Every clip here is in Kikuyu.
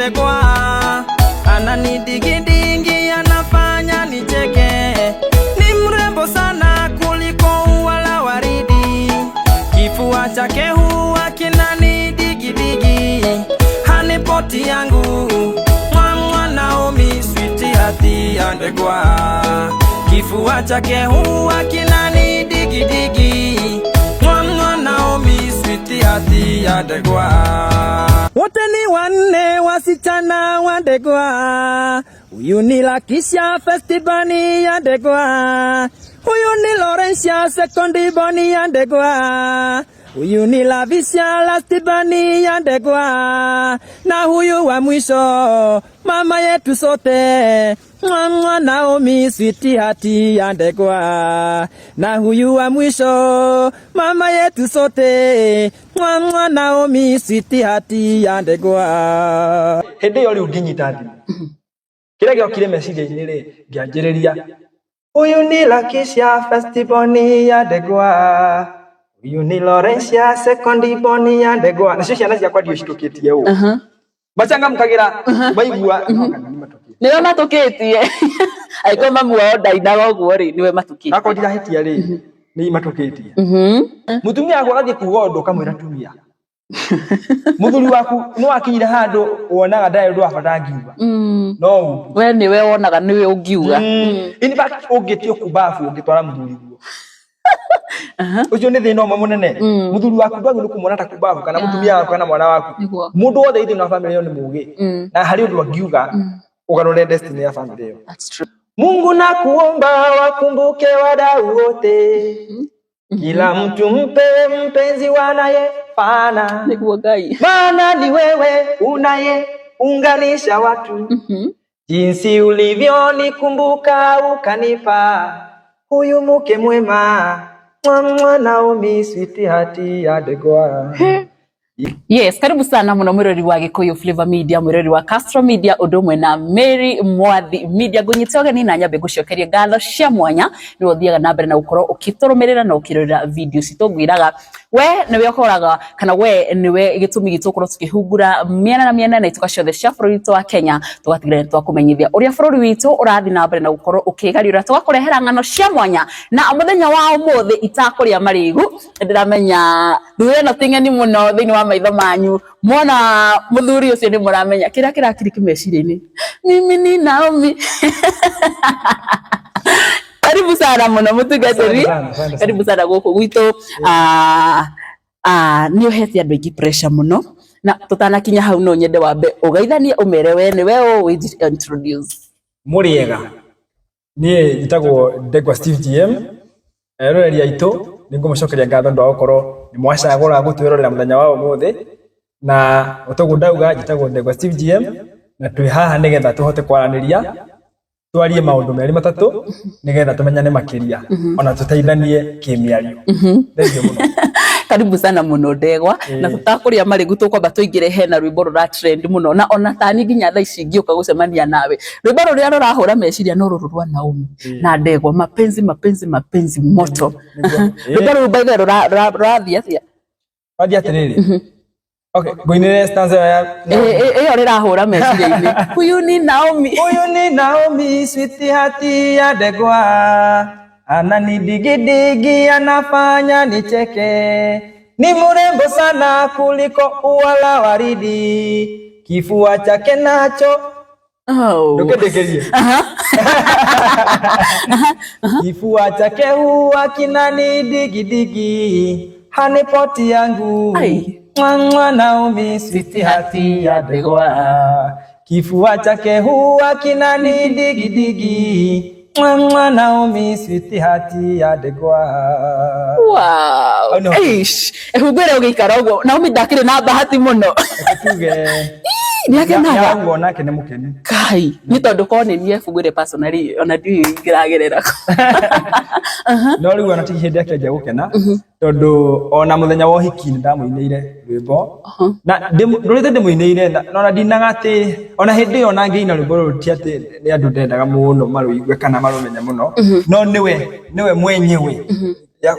Ndegwa, ananidigidigi anafanya nicheke, ni mrembo sana kuliko ua la waridi, kifua chake huwa kinanidigidigi, honeypot yangu mwa Naomi sweetheart ya Ndegwa, kifua chake huwa kinanidigidigi, mwa Naomi sweetheart ya Ndegwa. Wote ni wanne wasichana wa Ndegwa, huyu ni Lakisha firstborn ya Ndegwa, huyu ni Laurentia secondborn ya Ndegwa, huyu ni Lavisha lastborn ya Ndegwa, na huyu wa mwisho mama yetu sote Mwa Naomi sweetheart ya Ndegwa, na huyu wa mwisho mama yetu sote Mwa Naomi sweetheart ya Ndegwa. Hĩndĩ ĩyo rĩu ngĩnyita thimũ, kĩrĩa gĩokire meciria-inĩ rĩ, ngĩanjĩrĩria, huyu ni Lakisha firstborn ya Ndegwa, huyu ni Laurentia secondborn ya Ndegwa. Nacio ciana ciakwa ndio citũkĩtie ũũ macangamkagĩra maigua no kana nĩ matũkĩtie. Nĩwe matũkĩtie, angĩkorwo mamu wao ndainaga ũguo rĩ, nĩwe matũkĩtie. Akorwo ndirahĩtia rĩ, nĩ imatũkĩtie. Mũtumia waku agathiĩ kuga ũndũ ũkamwĩra tumia. Mũthuri waku nĩ wakinyire handũ wonaga ndarĩ ũndũ wa bata angiuga, no ũndũ we nĩwe wonaga nĩwe ũngiuga. In fact, ũngĩtio kumbabu ũngĩtwara mũthuri guo ũcio nĩ thĩna ũmwe mũnene. Mũthuri waku ndwagĩrĩirwo kũmuona ta kumbabu, kana mũtumia waku, kana mwana waku. Mũndũ wothe thĩinĩ wa family ĩyo nĩ mũgĩ na harĩ ũndũ angiuga ũgarũre destiny ya family ĩyo. That's true. Mungu nakuomba wakumbuke wadau wote, kila mtu mpe mpenzi wanayefana, Nĩguo Ngai. Maana ni wewe unayeunganisha watu. Jinsi ulivyonikumbuka ukanipa huyu mke mwema, mwa Naomi sweetheart ya Ndegwa. Yes, karibu sana muno mwirori wa Gikuyu Flavor Media, mwirori wa Castro Media, undu umwe na Mary Mwathi Media. Ngunyite ũgeni na nyambe ngucokerie ngatho cia mwanya nĩwe ũthiaga na mbere na gũkorwo ũkĩtũrũmĩrĩra na ũkĩrorera video citũ. Ngwĩraga we nĩwe ũkoraga kana we nĩwe gĩtũmi gitũ gũkorwo tũkĩhungura mĩena na mĩena na ituka ciothe cia bũrũri witũ wa Kenya, tũgatigĩrĩra nĩ twakũmenyithia ũrĩa bũrũri witũ ũrathiĩ na mbere na gũkorwo ũkĩgariũra, tũgakũrehera ng'ano cia mwanya. Na mũthenya wa ũmũthĩ itakũrĩa marĩgu, ndĩramenya thura ĩno ti ng'eni mũno thĩinĩ wa maitho manyu. Mwona mũthuri ũcio nĩ mũramenya kĩrĩa kĩrakiriki meciria-inĩ. Mimi ni Naomi. Karibu sana mũno, mũtungatĩri. Asante sana, asante sana. Karibu sana gũkũ gwitũ. Ah, ah, nĩ ũhete andũ aingĩ pressure mũno, na tũtanakinya hau no nyende wambe ũgeithanie, ũmere we nĩwe ũ, wĩ introduce. Mũrĩega, niĩ njĩtagwo Ndegwa Steve GM. Eroreri aitũ, nĩ ngũmũcokeria ngatho nĩ ũndũ wa gũkorwo nĩ mwacagũra gũtwĩrorera mũthenya wa ũmũthĩ. Na otoguo ndauga, njĩtagwo Ndegwa Steve GM, na twĩ haha nĩgetha tũhote kwaranĩria, twarie maũndũ merĩ matatũ nĩgetha tũmenyane makĩria, ona tũteithanie kĩmĩario. Thengiũ mũno. Karibu sana mũno, Ndegwa. Na tũtakũrĩa marĩgu, tũkwamba tũingĩre hena rwĩmbo rũra trend mũno, na ona tani nginya thaa ici ngĩũka gũcemania nawe, rwĩmbo rũrĩa rũrahũra meciria no rũrũ rwa Naomi na Ndegwa, "Mapenzi Mapenzi Mapenzi Moto". Rwĩmbo rũu, by the way, rũrathiĩ atĩa? Wathiĩ atĩrĩrĩ, okay, ngũinĩre stanza ya Ĩyo rĩrahũra meciria-inĩ, "Huyu ni Naomi". Huyu ni Naomi sweetheart ya Ndegwa, ananidigidigi anafanya nicheke, ni mrembo sana kuliko ua la waridi, kifua chake nacho Oh. Ndũkĩndĩkĩrie. Kifua chake huwa kinanidigidigi, honeypot yangu. Ai. Mwa Naomi sweetheart ya Ndegwa, kifua chake huwa kinanidigidigi, mwa Naomi sweetheart ya Ndegwa. Wow. Oh, no. Eish. Ngwĩre ũgĩikara ũguo Naomi ndakĩrĩ na bahati mũno. Tuge Nĩ akenaga. Nĩarauga onake nĩ mũkenu. Kai, nĩ tondũ korwo nĩ niĩ ngwĩre personally, ona ndiũĩ ingĩragerera. No rĩu ona ti hĩndĩ akĩanjia gũkena, tondũ ona mũthenya wa ũhiki nĩ ndamũinĩire rwĩmbo na ndũrĩte ndĩmũinĩire na ona ndinaga atĩ ona hĩndĩ ĩyo ona ngĩina rwĩmbo rũrũ ti atĩ nĩ andũ ndendaga mũno marũigue kana marũmenye mũno, no nĩwe mwenyewe.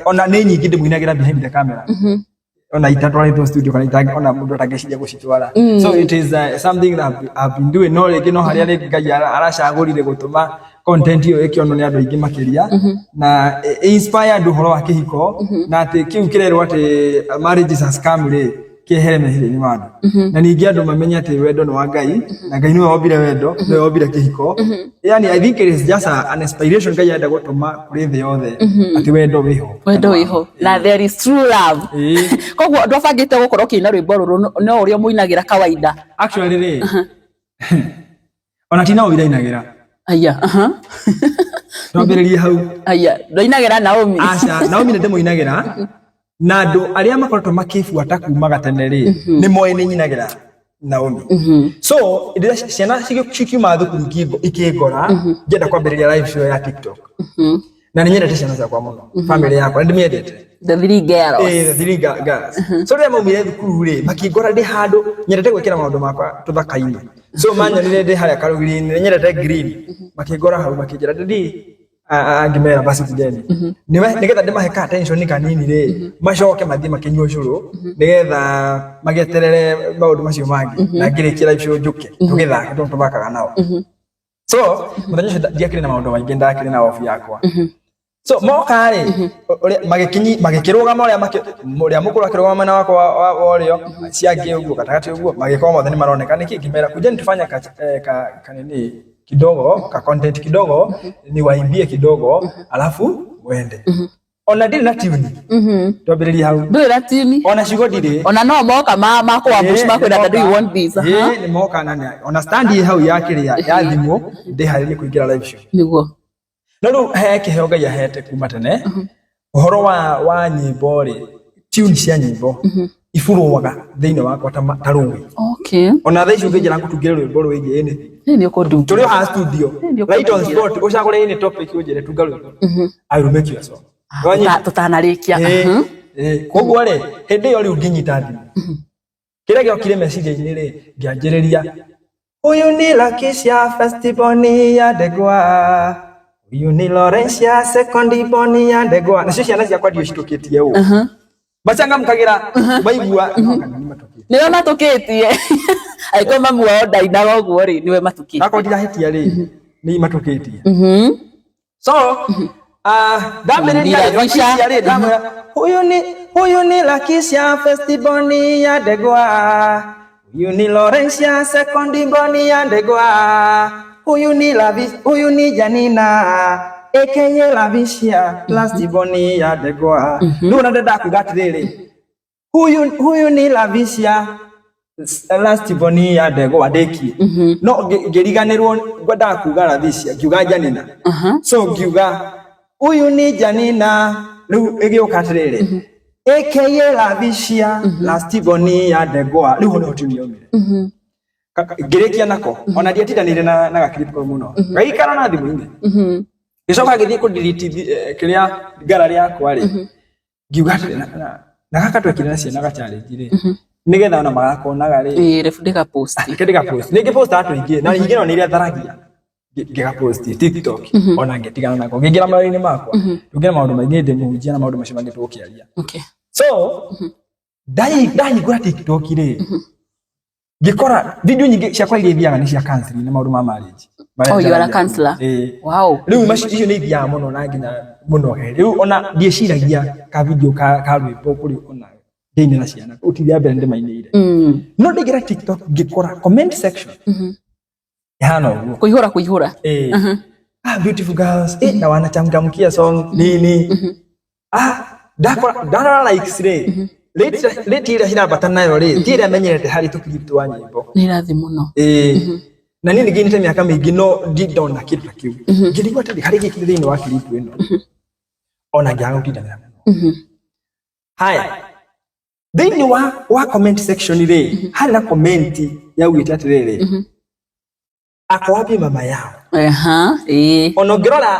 Ona nĩ nyingĩ ndĩmũinagĩra behind the camera. Ona itatwarĩtwo studio kana ona mũndũ atangĩciria gũcitwara. So it is something that I've been doing, no rĩngĩ no harĩa rĩngĩ Ngai aracagũrire gũtũma content ĩyo ĩkĩonwo nĩ andũ aingĩ makĩria na inspire andũ ũhoro wa kĩhiko, na atĩ kĩu kĩrerwo atĩ marriage is a scam rĩ, kĩehere meciria-inĩ ma andũ, na ningĩ andũ mamenye atĩ wendo nĩ wa Ngai, na Ngai nĩwe wombire wendo, nĩwe wombire kĩhiko. Yani I think it is just an inspiration Ngai arenda gũtũma kũrĩ thĩ yothe atĩ wendo wĩho. Wendo wĩho na there is true love. Koguo ndwabangĩte gũkorwo ũkĩina rwĩmbo rũrũ, no ũrĩa mũinagĩra kawaida? Actually rĩ, ona ti Naomi ndainagĩra. Aya, aha. Twambĩrĩrie hau. Aya, ndwainagĩra Naomi? Aca, Naomi nĩ ndĩmũinagĩra, na andũ arĩa makoretwo makĩbuata kuma gatene rĩ, nĩ moĩ nĩ nyinagĩra Naomi. So rĩrĩa ciana cikiuma thukuru ikĩngora ngĩenda kwambĩrĩria live show ya TikTok, na nĩ nyendete ciana ciakwa mũno, family yakwa nĩ ndĩmĩendete. The three girls. Eh, the three girls. So rĩrĩa maumire thukuru rĩ, makĩngora ndĩ handũ nyendete gwĩkĩra maũndũ makwa tũthaka-inĩ. So manyonire ndĩ harĩa karũgiri-inĩ, nĩ nyendete green, makĩngora hau makĩnjĩra, "Daddy," ngĩmera, "Basi tindeni." Nĩgetha ndĩmahe ka attention kanini rĩ, macoke mathiĩ makĩnyua ũcũrũ nĩgetha magĩeterere maũndũ macio mangĩ, na ngĩrĩkia live show njũke tũgĩthake tondũ tũthakaga nao. So mũthenya ũcio ndiakĩrĩ na maũndũ maingĩ, ndakĩrĩ na off yakwa. So moka rĩ, ũrĩa magĩkinyi magĩkĩrũgama, ũrĩa ũrĩa mũkũrũ akĩrũgama mwena wakwa wa ũrĩo, ciangĩ ũguo gatagatĩ ũguo, magĩkorwo mothe nĩ maroneka. Nĩkĩ ngĩmera, "Kujeni tufanye ka nini kidogo, ka content kidogo, niwaimbie kidogo alafu mwende." Ona ndirĩ na tune. Twambĩrĩrie hau. Ndũrĩ na tune? Ona ciugo ndirĩ. Ona no moka ma makũambush, makwĩra, "Do you want this?" Ĩĩ, nĩ moka na ona stand ĩ hau ya kĩrĩa ya thimũ ndĩharĩrie kũingĩra live show. No rĩu he kĩheo Ngai ahete kuma tene, ũhoro wa nyĩmbo rĩ, tune cia nyĩmbo iburũaga thĩinĩ wakwa ta rũĩ. Ona thaa ici ũngĩnjĩra ngũtungĩre rwĩmbo rwĩgiĩ anything, Nĩ nĩ ũkũndungira. Tũrĩ o haha studio, Nĩ right on ũkũndungira. spot, ũcagũre any topic ũnjĩre tunga rwĩmbo, I will make you a song. Wanyita? Tũtanarĩkia. Ĩĩ. Koguo rĩ, hĩndĩ ĩyo rĩu ngĩnyita thimũ, kĩrĩa gĩokire meciria-inĩ rĩ, ngĩanjĩrĩria, "Huyu ni Lakisha, first born ya Ndegwa, huyu ni Laurentia, second born ya Ndegwa." Nacio ciana ciakwa ndio citũkĩtie ũũ, macangamkagĩra maigua no kana nĩ matũkĩtie. Nĩwe matũkĩtie. Angĩkorwo mamu wao ndainaga ũguo rĩ, nĩwe matũkĩtie. Akorwo ndirahĩtia rĩ, nĩ matũkĩtie. So ndambĩrĩria rĩ, Lavisha. Lakisha rĩ, ndamwĩra, Huyu ni Lakisha, first born ya Ndegwa, huyu ni Laurentia, second born ya Ndegwa, huyu ni Lavis, huyu ni Janina aka Lavisha, last born ya Ndegwa." Rĩu ona ndenda kuga atĩrĩrĩ, huyu ni Lavisha, last born ya Ndegwa," ndĩkie, no ngĩriganĩrwo ngwendaga kuga Lavisha, ngiuga Janina. So ngiuga, "Huyu ni Janina," rĩu ĩgĩũka atĩrĩrĩ, "aka Lavisha, last born ya Ndegwa." Rĩu ho nĩho tune yaumire. Ngĩrĩkia nako, ona ndiatindanĩire na gaclip kau mũno, gagĩikara na thimũ-inĩ. Gĩcoka gĩthiĩ kũ-delete kĩrĩa gallery yakwa rĩ, ngiuga atĩrĩ, na gaka twekire na ciana ga challenge rĩ, nĩgetha ona magakonaga rĩ. Ĩĩ, rebu ndĩgapost. Reke ndĩgapost. Nĩ ngĩpost andũ aingĩ na ningĩ no nĩ iria tharagia. Ngĩgapost TikTok, ona ngĩtigana nako, ngĩingĩra mawĩra-inĩ makwa tũngĩra maũndũ maingĩ, ndĩ mũhunjia na maũndũ macio mangĩ tũgũkĩaria. So ndahingũra TikTok rĩ, ngĩkora video nyingĩ ciakwa iria ithiaga nĩ cia counseling na maũndũ ma marriage marĩa Oh, you are a njaragia. Counselor. Ĩĩ. Wow. Rĩu macio icio nĩ ithiaga mũno na nginya mũno. Rĩu ona ndiĩciragia ka video ka rwĩmbo kũrĩ ona ndĩine na ciana ũti rĩa mbere ndĩmainĩire. No ndaingĩra TikTok ngĩkora comment section ihana ũguo. Kũihũra kũihũra. "Ah, beautiful girls," na wanachangamkia song nini. Ah, ndakora ndarora likes rĩ, rate ĩrĩa cirambata nayo rĩ, ti ĩrĩa menyerete harĩ tũclip twa nyĩmbo. Nĩ irathi mũno. Ĩĩ, na niĩ nĩngĩinĩte mĩaka mĩingĩ no ndindona kĩndũ ta kĩu. Ngĩrigwo atĩrĩ, harĩ gĩkĩ thĩinĩ wa clip ĩno? Ona ngĩaga gũtindanĩra mũno. Haya, thĩinĩ wa comment section rĩ, harĩ na comment yaugĩte atĩrĩrĩ, "Ako wapi mama yao?" Aha, ĩĩ. Ona ũngĩrora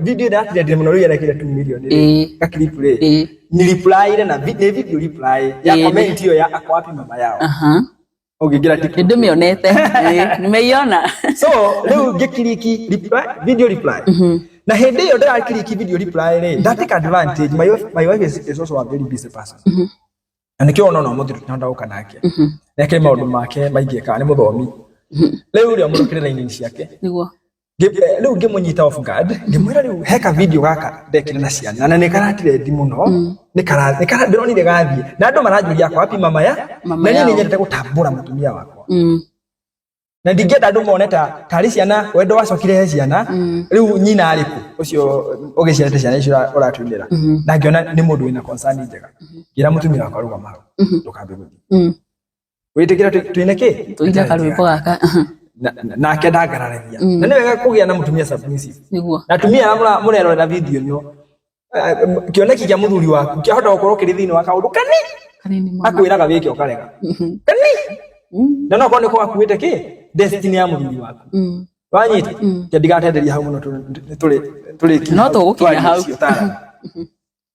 video ĩrĩa yatrendire mũno rĩu yerekire 2 million rĩ, gaclip rĩ, ni reply na nĩ video reply ya comment ĩyo ya "Ako wapi mama yao?" Ũngĩingĩra TikTok. Nĩ ndĩmĩonete. Ĩĩ, nimeiona. So rĩu ngĩclick reply, video reply, na hĩndĩ ĩyo ndĩraclick video reply rĩ, ndatake advantage, my wife is also a very busy person. Na nĩkĩo ona no mũthĩ tũtinahota gũka nake. Nĩ akĩrĩ maũndũ make maingĩ ekaga, nĩ mũthomi. Rĩu rĩ, mũrũkĩre raini ciake. Nĩguo. Rĩu ngĩmũnyita off guard, ngĩmwĩra rĩu he ka video gaka ndekire na ciana na nĩ karatirendi mũno, ndĩronire gathiĩ na andũ maranjũria akwa wapi mama ya Mama na niĩ yao. nĩ nyendete gũtambũra mũtumia wakwa na ndingĩenda andũ mone ta tarĩ ciana wendo wacokire he ciana, rĩu nyina arĩ kũ ũcio ũgĩciarĩte ciana icio ũratũinĩra. Na ngĩona nĩ mũndũ wĩna concern njega, ngĩra mũtumia wakwa, rũgama hau, ndũkambe gũthiĩ, wĩtĩkĩra twĩne kĩ. Tũine karwĩmbo gaka. Nake ndangararagia, na nĩ wega kũgĩa na mũtumia submissive. Nĩguo. Na atumia arĩa mũrerorera video ĩno, kĩoneki kĩa mũthuri waku kĩahota gũkorwo kĩrĩ thĩinĩ wa kaũndũ kani Kanini mũno. Akwĩraga wĩke ũkarega kani, na no korwo nĩ kwakuĩte kĩ destiny ya mũthuri waku. Wanyita ke ndigatenderia hau mũno, tũrĩ tũrĩ No tũgũkinya hau.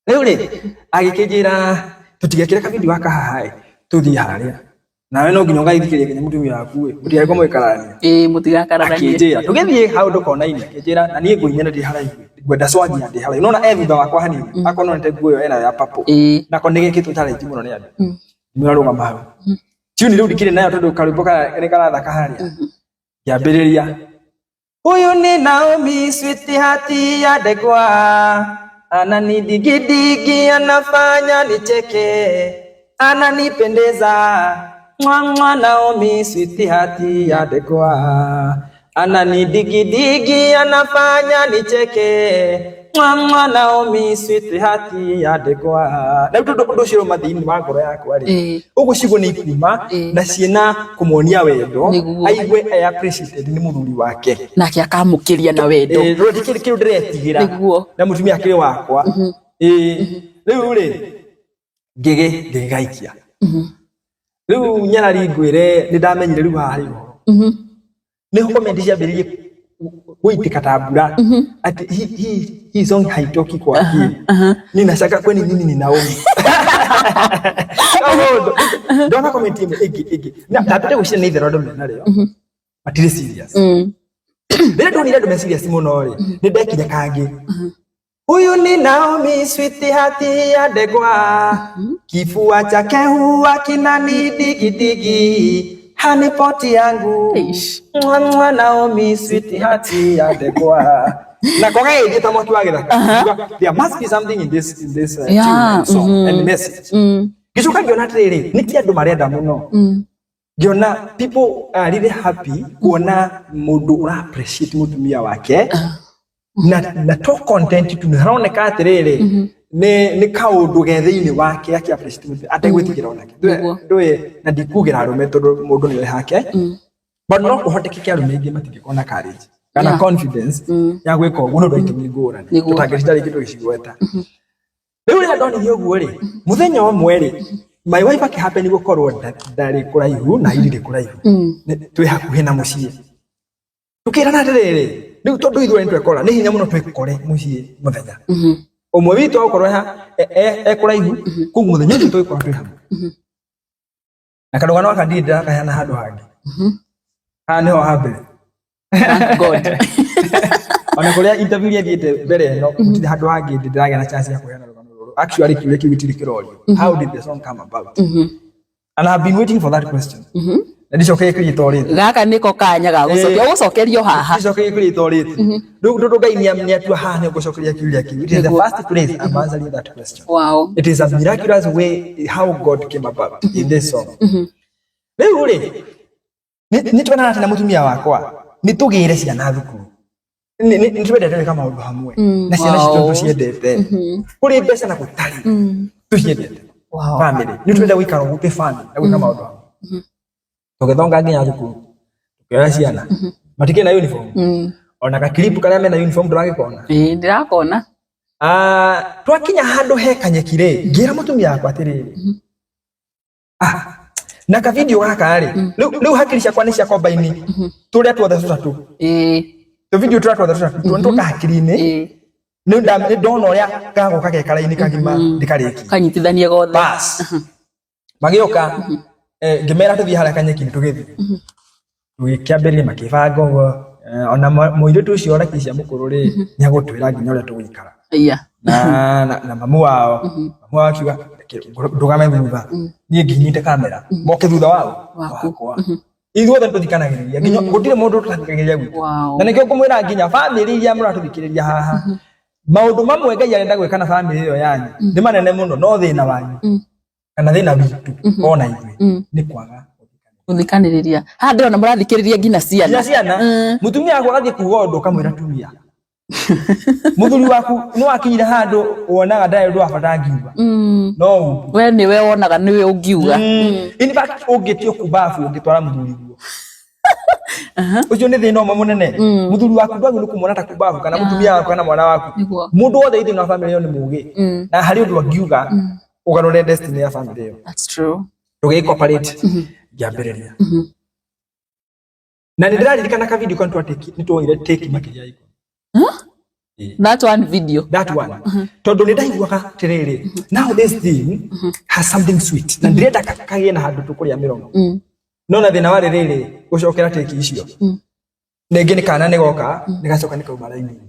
Rĩu rĩ, agĩkĩnjĩra tũtigekĩre kavideo gaka haha ĩ, tũthiĩ harĩa nawe no nginya ũgaithikĩria nginya mũtumia waku ĩ, mũtigagĩkorwo mũgĩkararania. Ĩĩ, mũtigakararanie. Akĩnjĩra tũgĩthiĩ hau ndũkona-inĩ, akĩnjĩra na niĩ ngũine na ndĩ haraihu, ngwenda swagia ndĩ haraihu, nona e thutha wakwa hanini, akorwo nonete nguo ĩyo ena ya purple nako nĩ gekĩtwo challenge mũno nĩ andũ. Ngĩmwĩra rũgama hau, tune rĩu ndikĩrĩ nayo tondũ karwĩmbo nĩ karathaka harĩa. Ngĩambĩrĩria, "Huyu ni Naomi, sweetheart ya Ndegwa, ananidigidigi, anafanya nicheke, ananipendeza. Mwa mwa, Naomi, sweetheart ya Ndegwa, ananidigidigi, anafanya nicheke. Mwa mwa, Naomi, sweetheart ya Ndegwa." Na rĩu tondũ ũndũ ũcio ũrĩ thĩinĩ wa ngoro yakwa rĩ, ũguo ciugo nĩ ikuma na ciĩna kũmuonia wendo, aigue e appreciated nĩ mũthuri wake. Nake akamũkĩria na wendo. Ĩĩ, rĩu ti kĩndũ ndĩretigĩra. Na mũtumia akĩrĩ wakwa. Ĩĩ, rĩu rĩ, ngĩgĩgaikia. Rĩu nyarari ngwĩre, nĩ ndamenyire rĩu haha harĩ ũhoro. Nĩho comment ciambĩrĩirie gũitĩka ta mbura ati hii song haitoki kwa akili, ninashaka kwani mimi ni Naomi Kaũndũ. Ndona comment ĩmwe ĩngĩ na ndambĩte gwĩciria nĩ itherũ andũ menarĩo matirĩ serious. Rĩrĩa ndonire andũ me serious mũno rĩ, nĩ ndekire kangĩ, "Huyu ni Naomi, sweetheart ya Ndegwa, kifua chake huwa kinanidigidigi, hanipoti yangu. Eish. Mwa mwa, Naomi, sweetheart ya Ndegwa." Na koga gĩthiĩ ta mwaki wa gĩthaka. Ngiuga, there must be something in this tune and song and message. Ngĩcoka ngĩona atĩrĩrĩ, nĩkĩ andũ marenda mũno? Ngĩona people are really happy kuona mũndũ ũra appreciate mũtumia wake, na to content tu, nĩ haroneka atĩrĩrĩ, nĩ kaũndũ ge thĩinĩ wake akĩ appreciate mũtumia ategwĩtigĩra onake. Ndũĩ na ndikugĩra arũme tondũ mũndũ nĩwe hake, but no kũhotekeke arũme aingĩ matingĩkorwo na courage kana confidence ya gwĩka ũguo nĩ ũndũ wa itũmi ngũrani tũtangĩcinda rĩngĩ tũgĩcigweta. Rĩu rĩrĩa ndonire ũguo rĩ, mũthenya ũmwe rĩ, my wife akĩhappen gũkorwo ndarĩ kũraihu na ndirĩ kũraihu. Twĩ hakuhĩ na mũciĩ, tukĩrana atĩrĩrĩ, rĩu tondũ ithuĩ nĩ twekora, nĩ hinya mũno twĩkore mũciĩ mũthenya ũmwe witũ agũkorwo e kũraihu, koguo mũthenya ũcio tũgĩkorwo twĩ hamwe. Na karũgano gaka ndirĩ ndĩrakaheana handũ hangĩ, haha nĩho ha mbere. Thank God. Ona kũrĩa interview iria thiĩte mbere ĩno, gũtirĩ handũ hangĩ ndĩ ndĩragĩa na chance ya kũheana rũgano rũrũ. Actually, kĩũria kĩu gĩtirĩ kĩrorio, how did the song come about? And I've been waiting for that question na ndicokerie kũrĩa itorĩte. Gaka nĩko kanya ga gũcokia, ũgũcokerio haha. Ndicokerie kũrĩa itorĩte. Rĩu tondũ Ngai nĩatua haha nĩ ngũcokeria kĩũria kĩu, it is the first place I'm answering that question. It is a miraculous way how God came about in this song. Rĩu rĩ, nĩ twendana atĩ na mũtumia wakwa nĩ tũgĩre ciana thukuru, nĩ twendete gwĩka maũndũ hamwe na ciana citũ, tũciendete kũrĩ mbeca na gũtarĩ, tũciendete. Family nĩ twenda gũikara ũguo twĩ family na gwĩka maũndũ hamwe, tũgĩthonga nginya thukuru, tũkĩoya ciana matikĩrĩ na uniform, ona gakiribu karĩa mena uniform ndũragĩkona. Ĩĩ, ndĩrakona. Ah, twakinya handũ he kanyeki rĩ, ngĩra mũtumia wakwa atĩrĩrĩ, ah, na ka video gaka rĩ, rĩu hakiri ciakwa nĩ cia kombaini tũrĩa tuothe tũtatũ, tũ video tũrĩa tuothe tũtatũ tũka hakiri-inĩ. Nĩ ndona ũrĩa gagũka ge karaini kagima ndĩkarĩkie. Kanyitithanie gothe. Bas, magĩũka, ngĩmera tũthiĩ harĩa kanyeki-inĩ, tũgĩthiĩ tũgĩkĩambĩrĩria makĩbanga ũguo. Ona mũirĩtu ũcio raki cia mũkũrũ rĩ, nĩ agũtwĩra nginya ũrĩa tũgũikara na mamu wao akiuga Ndũgame thutha, niĩ nginyite kamera, moke thutha wao. Waku. Wakwa. Ithuothe nĩtũthikanagĩrĩria, nginya gũtirĩ mũndũ tũtathikagĩrĩria gwitũ. Na nĩkĩo ngũmwĩra nginya bamĩrĩ iria mũratũthikĩrĩria haha, maũndũ mamwe Ngai arenda gwĩka na bamĩrĩ ĩyo yanyu nĩ manene mũno, no thĩna wanyu kana thĩna witũ ona ithuĩ nĩ kwaga Gũthikanĩrĩria. Haha ndĩrona mũrathikĩrĩria nginya ciana. Nginya ciana. Mũtumia waku agathiĩ kuga ũndũ, ũkamwĩra tumia. Mũthuri waku nĩ wakinyire handũ wonaga ndarĩ ũndũ wa bata angiuga, no ungi. We nĩwe wonaga nĩwe ũngiuga. In fact, ũngĩtio kumbabu ũngĩtwara mũthuri guo, ũcio nĩ thĩna ũmwe mũnene. Mũthuri waku ndwagĩrĩirwo nĩ kũmuona ta kumbabu, kana mũtumia waku, kana mwana waku. Mũndũ wothe thĩinĩ wa famĩlĩ ĩyo nĩ mũgĩ na harĩ ũndũ angiuga ũgarũre destiny ya famĩlĩ ĩyo. That's true. Tũgĩ cooperate, ngĩambĩrĩria, na nĩ ndĩraririkana ka video kau nĩ tuoire take makĩria ya 10. That one video? That one, tondũ nĩ ndaiguaga atĩrĩrĩ, now this thing has something sweet na ndĩrenda kagĩe na handũ tũkũrĩa mĩromo. No na thĩna warĩ rĩrĩ, gũcokera take icio rĩngĩ nĩ kana nĩ goka nĩ gacoka nĩ kauma raini,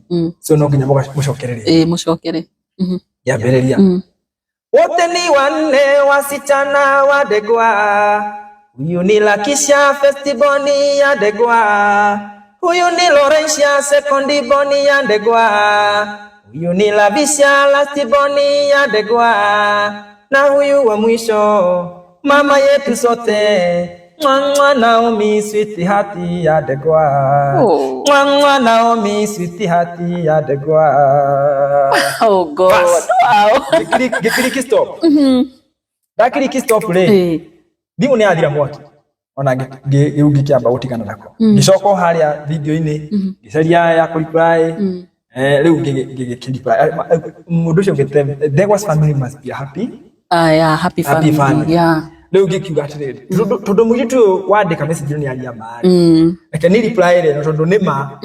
so no nginya mũcokererie. Ĩĩ, mũcokere. Ngĩambĩrĩria: "Wote ni wanne wasichana wa Ndegwa. Huyu ni Lakisha, first born ya Ndegwa. Huyu ni Laurentia, second born ya Ndegwa. Huyu ni Lavisha, last born ya Ndegwa. Na huyu wa mwisho, mama yetu sote. Mwa Naomi, sweetheart ya Ndegwa." Oh. "Mwa Naomi, sweetheart ya Ndegwa." Oh God. Bas. Wow. Ngĩkiriki stop. Ndakiriki stop rĩ, thimũ nĩ yathira mwaki, ona rĩu ngĩkĩamba gũtigana nako, ngĩcoka o harĩa video-inĩ, ngĩcaria ya kũ-reply. Rĩu ngĩgĩkĩ-reply mũndũ ũcio ngĩte, "Ndegwa's family must be happy." Ah, yeah, happy Happy family. family. Rĩu ngĩkiuga atĩrĩrĩ, tondũ mũirĩtu ũyũ wandĩka message nĩ aria ma rĩ, reke ni reply rĩ, tondũ nĩ ma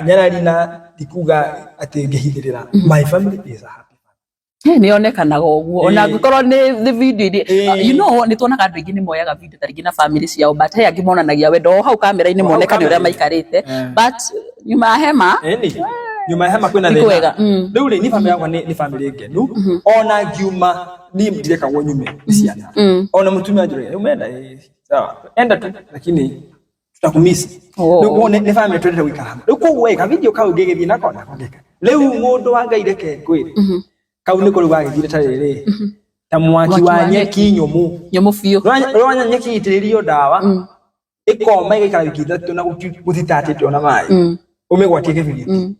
nyarari na ndikuga atĩ ngĩhithĩrĩra, my family is a happy family. Nĩ yonekanaga ũguo ona angĩkorwo nĩ video iria nĩ tuonaga andũ aingĩ nĩ moyaga video ta rĩngĩ na family ciao, but he angĩ monanagia wendo o hau kamera-inĩ, O hau moneka nĩ ũrĩa kamera-inĩ. maikarĩte, but nyuma ya hema Ĩni, nyuma ya hema kwĩna Ti thĩna. kwega. Rĩu rĩ, ni family yakwa nĩ family ngenu. Ona ngiuma niĩ ndirekagwo nyume nĩ ciana. Ona mũtumia anjũragia, "Rĩu menda?" "Ĩĩ, sawa, enda tu, lakini tutakumisi." Oh. Rĩu koguo nĩ family twendete gũikara hamwe. Rĩu koguo ĩ kavideo kau ngĩgĩthiĩ nako nako ngĩka. Rĩu mũndũ wa Ngai, reke ngwĩre, kau nĩko rĩu gagĩthire ta rĩrĩ, ta mwaki Mwaki wa wa nyeki nyũmũ. Nyũmũ biũ. Rwanya nyeki itĩrĩrio ndawa, ĩkoma ĩgaikara wiki 3 na gũtitatĩtwo na maĩ, ũmĩgwatie kĩbiriti,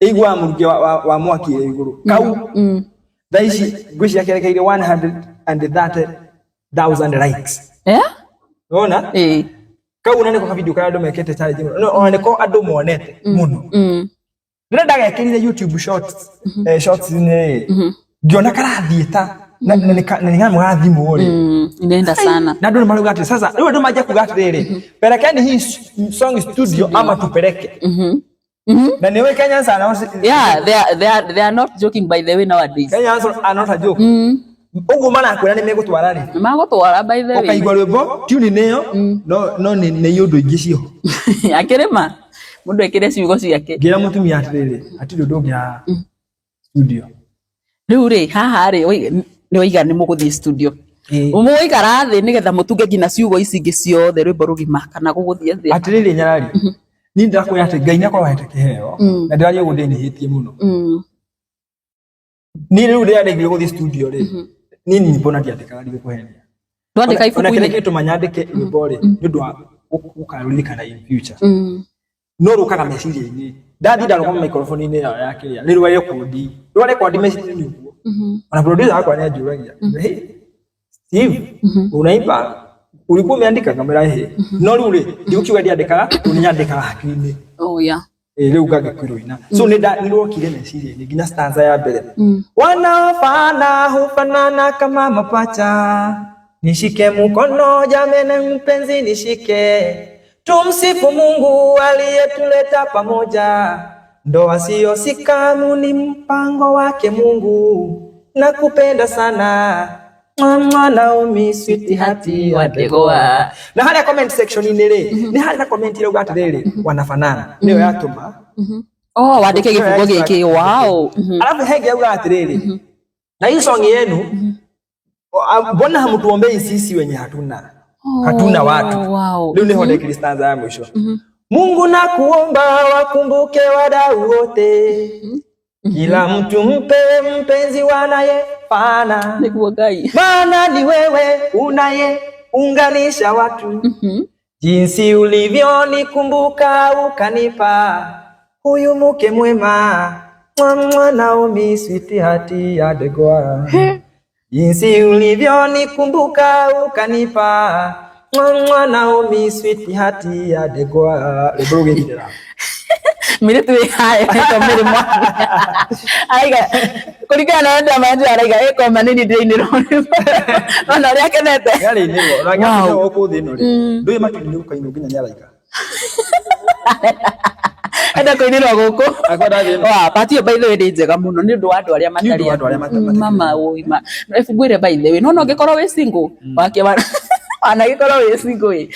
ĩiguaga mũrukĩ wa mwaki ĩ igũrũ. Kau thaa ici ngwĩciria kerekeire 130,000 likes. Wona kau na nĩko kavideo karĩa andũ mekĩte challenge mũno. No, ona nĩko andũ monete mũno. Rĩrĩa ndagekĩrire YouTube Shorts, shorts nĩ ngĩona karathiĩ ta na nĩ nyamũ ga thimũ rĩ. Inaenda sana. Na andũ nĩ marauga atĩ sasa rĩu andũ manjia kuga atĩrĩrĩ, "Pelekeni hii song studio ama tupeleke." Na nĩ ũĩ Kenyans are not Yeah, they are not joking, by the way, nowadays. Kenyans are not a joke. Ũguo marakwĩra nĩ megũtwara rĩ, Magũtwara, by the way. Ũkaigua rwĩmbo tune nĩyo, no nĩ ũndũ ingĩ ciho. Akĩrĩma mũndũ ekĩre ciugo ciake. Ngĩra mũtumia atĩrĩrĩ, hatirĩ ũndũ ũngĩ haha, studio. Rĩu rĩ, haha rĩ, nĩ waiga nĩ mũgũthiĩ studio. Ĩĩ. Mũgũikara thĩ nĩgetha mũtunge nginya ciugo ici ingĩ ciothe, rwĩmbo rũgima, kana gũgũthiĩ atĩa? Atĩrĩrĩ nyarari, niĩ ndĩrakwĩra atĩ Ngai nĩakorwo ahete kĩheo, na ndĩraria ũguo ndĩnyihĩtie mũno. Niĩ rĩu rĩrĩa ndaiguire gũthiĩ studio rĩ, niĩ nyĩmbo na ndiandĩkaga, ndigũkũhenia. Ndwandĩka Ona kĩrĩa ibuku-inĩ? gĩtũma nyandĩke rwĩmbo rĩ, nĩ ũndũ wa gũkarũririkana in future. No rũkaga meciria-inĩ, ndathiĩ ndarũgama microphone-inĩ ĩyo ya kĩrĩa nĩ rwa rekondi, rwa rekondi meciria-inĩ ũguo. Ona producer wakwa nĩ anjũragia, "Hey Steve, unaimba, ulikuwa umeandika?" Ngamwĩra, "Ĩhĩ." No rĩu rĩ, ndigũkiuga ndiandĩkaga, tondũ nĩ nyandĩkaga hakiri-inĩ. Oh yeah. Ĩ, rĩu ngagĩkwĩrwo so nĩ rwokire meciria-inĩ nginya stanza ya mbere: "Wanaofana hufanana kama mapacha, nishike mkono jamene, mpenzi nishike, tumsifu Mungu aliyetuleta pamoja, ndoa siyo sikamu, ni mpango wake Mungu, nakupenda sana. Mwa Naomi, sweetheart wa Ndegwa." Na harĩa comment section-inĩ rĩ, nĩ harĩ na comment irauga atĩrĩrĩ, "Wanafanana," nĩyo yatũma Oh, wandĩke gĩbungo gĩkĩ. Wow. Alafu henge yauga atĩrĩrĩ, "Na hii song yenu." Mbona hamtuombei sisi wenye hatuna hatuna watu? Rĩu nĩho ndekire stanza ya mũico. Mungu nakuomba wakumbuke wadau wote, kila mtu mpe mpenzi wanayefana, Nĩguo Ngai. Maana ni wewe unayeunganisha watu. Jinsi ulivyonikumbuka ukanipa huyu mke mwema, mwa Naomi sweetheart ya Ndegwa. Jinsi ulivyonikumbuka ukanipa mwa Naomi sweetheart ya Ndegwa. Rwĩmbo rũgĩthirĩra. Mĩrĩtu ĩ haya ĩtwo Mary Mwathi. Araiga kũringana na ũrĩa ndamanja, araiga ĩkoma nini ndĩinĩrwo ona ũrĩa akenete. Yarĩ inĩrwo ona ngĩkinya gũkũ thĩ ĩno rĩ, ndũĩ matu-inĩ gũkainwo nginya nĩ araika. Enda kũinĩrwo gũkũ. Akwenda thĩ ĩno. Wa part ĩyo by the way nĩ njega mũno nĩ ũndũ wa andũ arĩa Nĩ ũndũ matarĩ wa andũ arĩa Mama ũi ma ngwĩre, by the way, no no ũngĩkorwo wĩ single wake wa wanagĩkorwo wĩ single ĩ,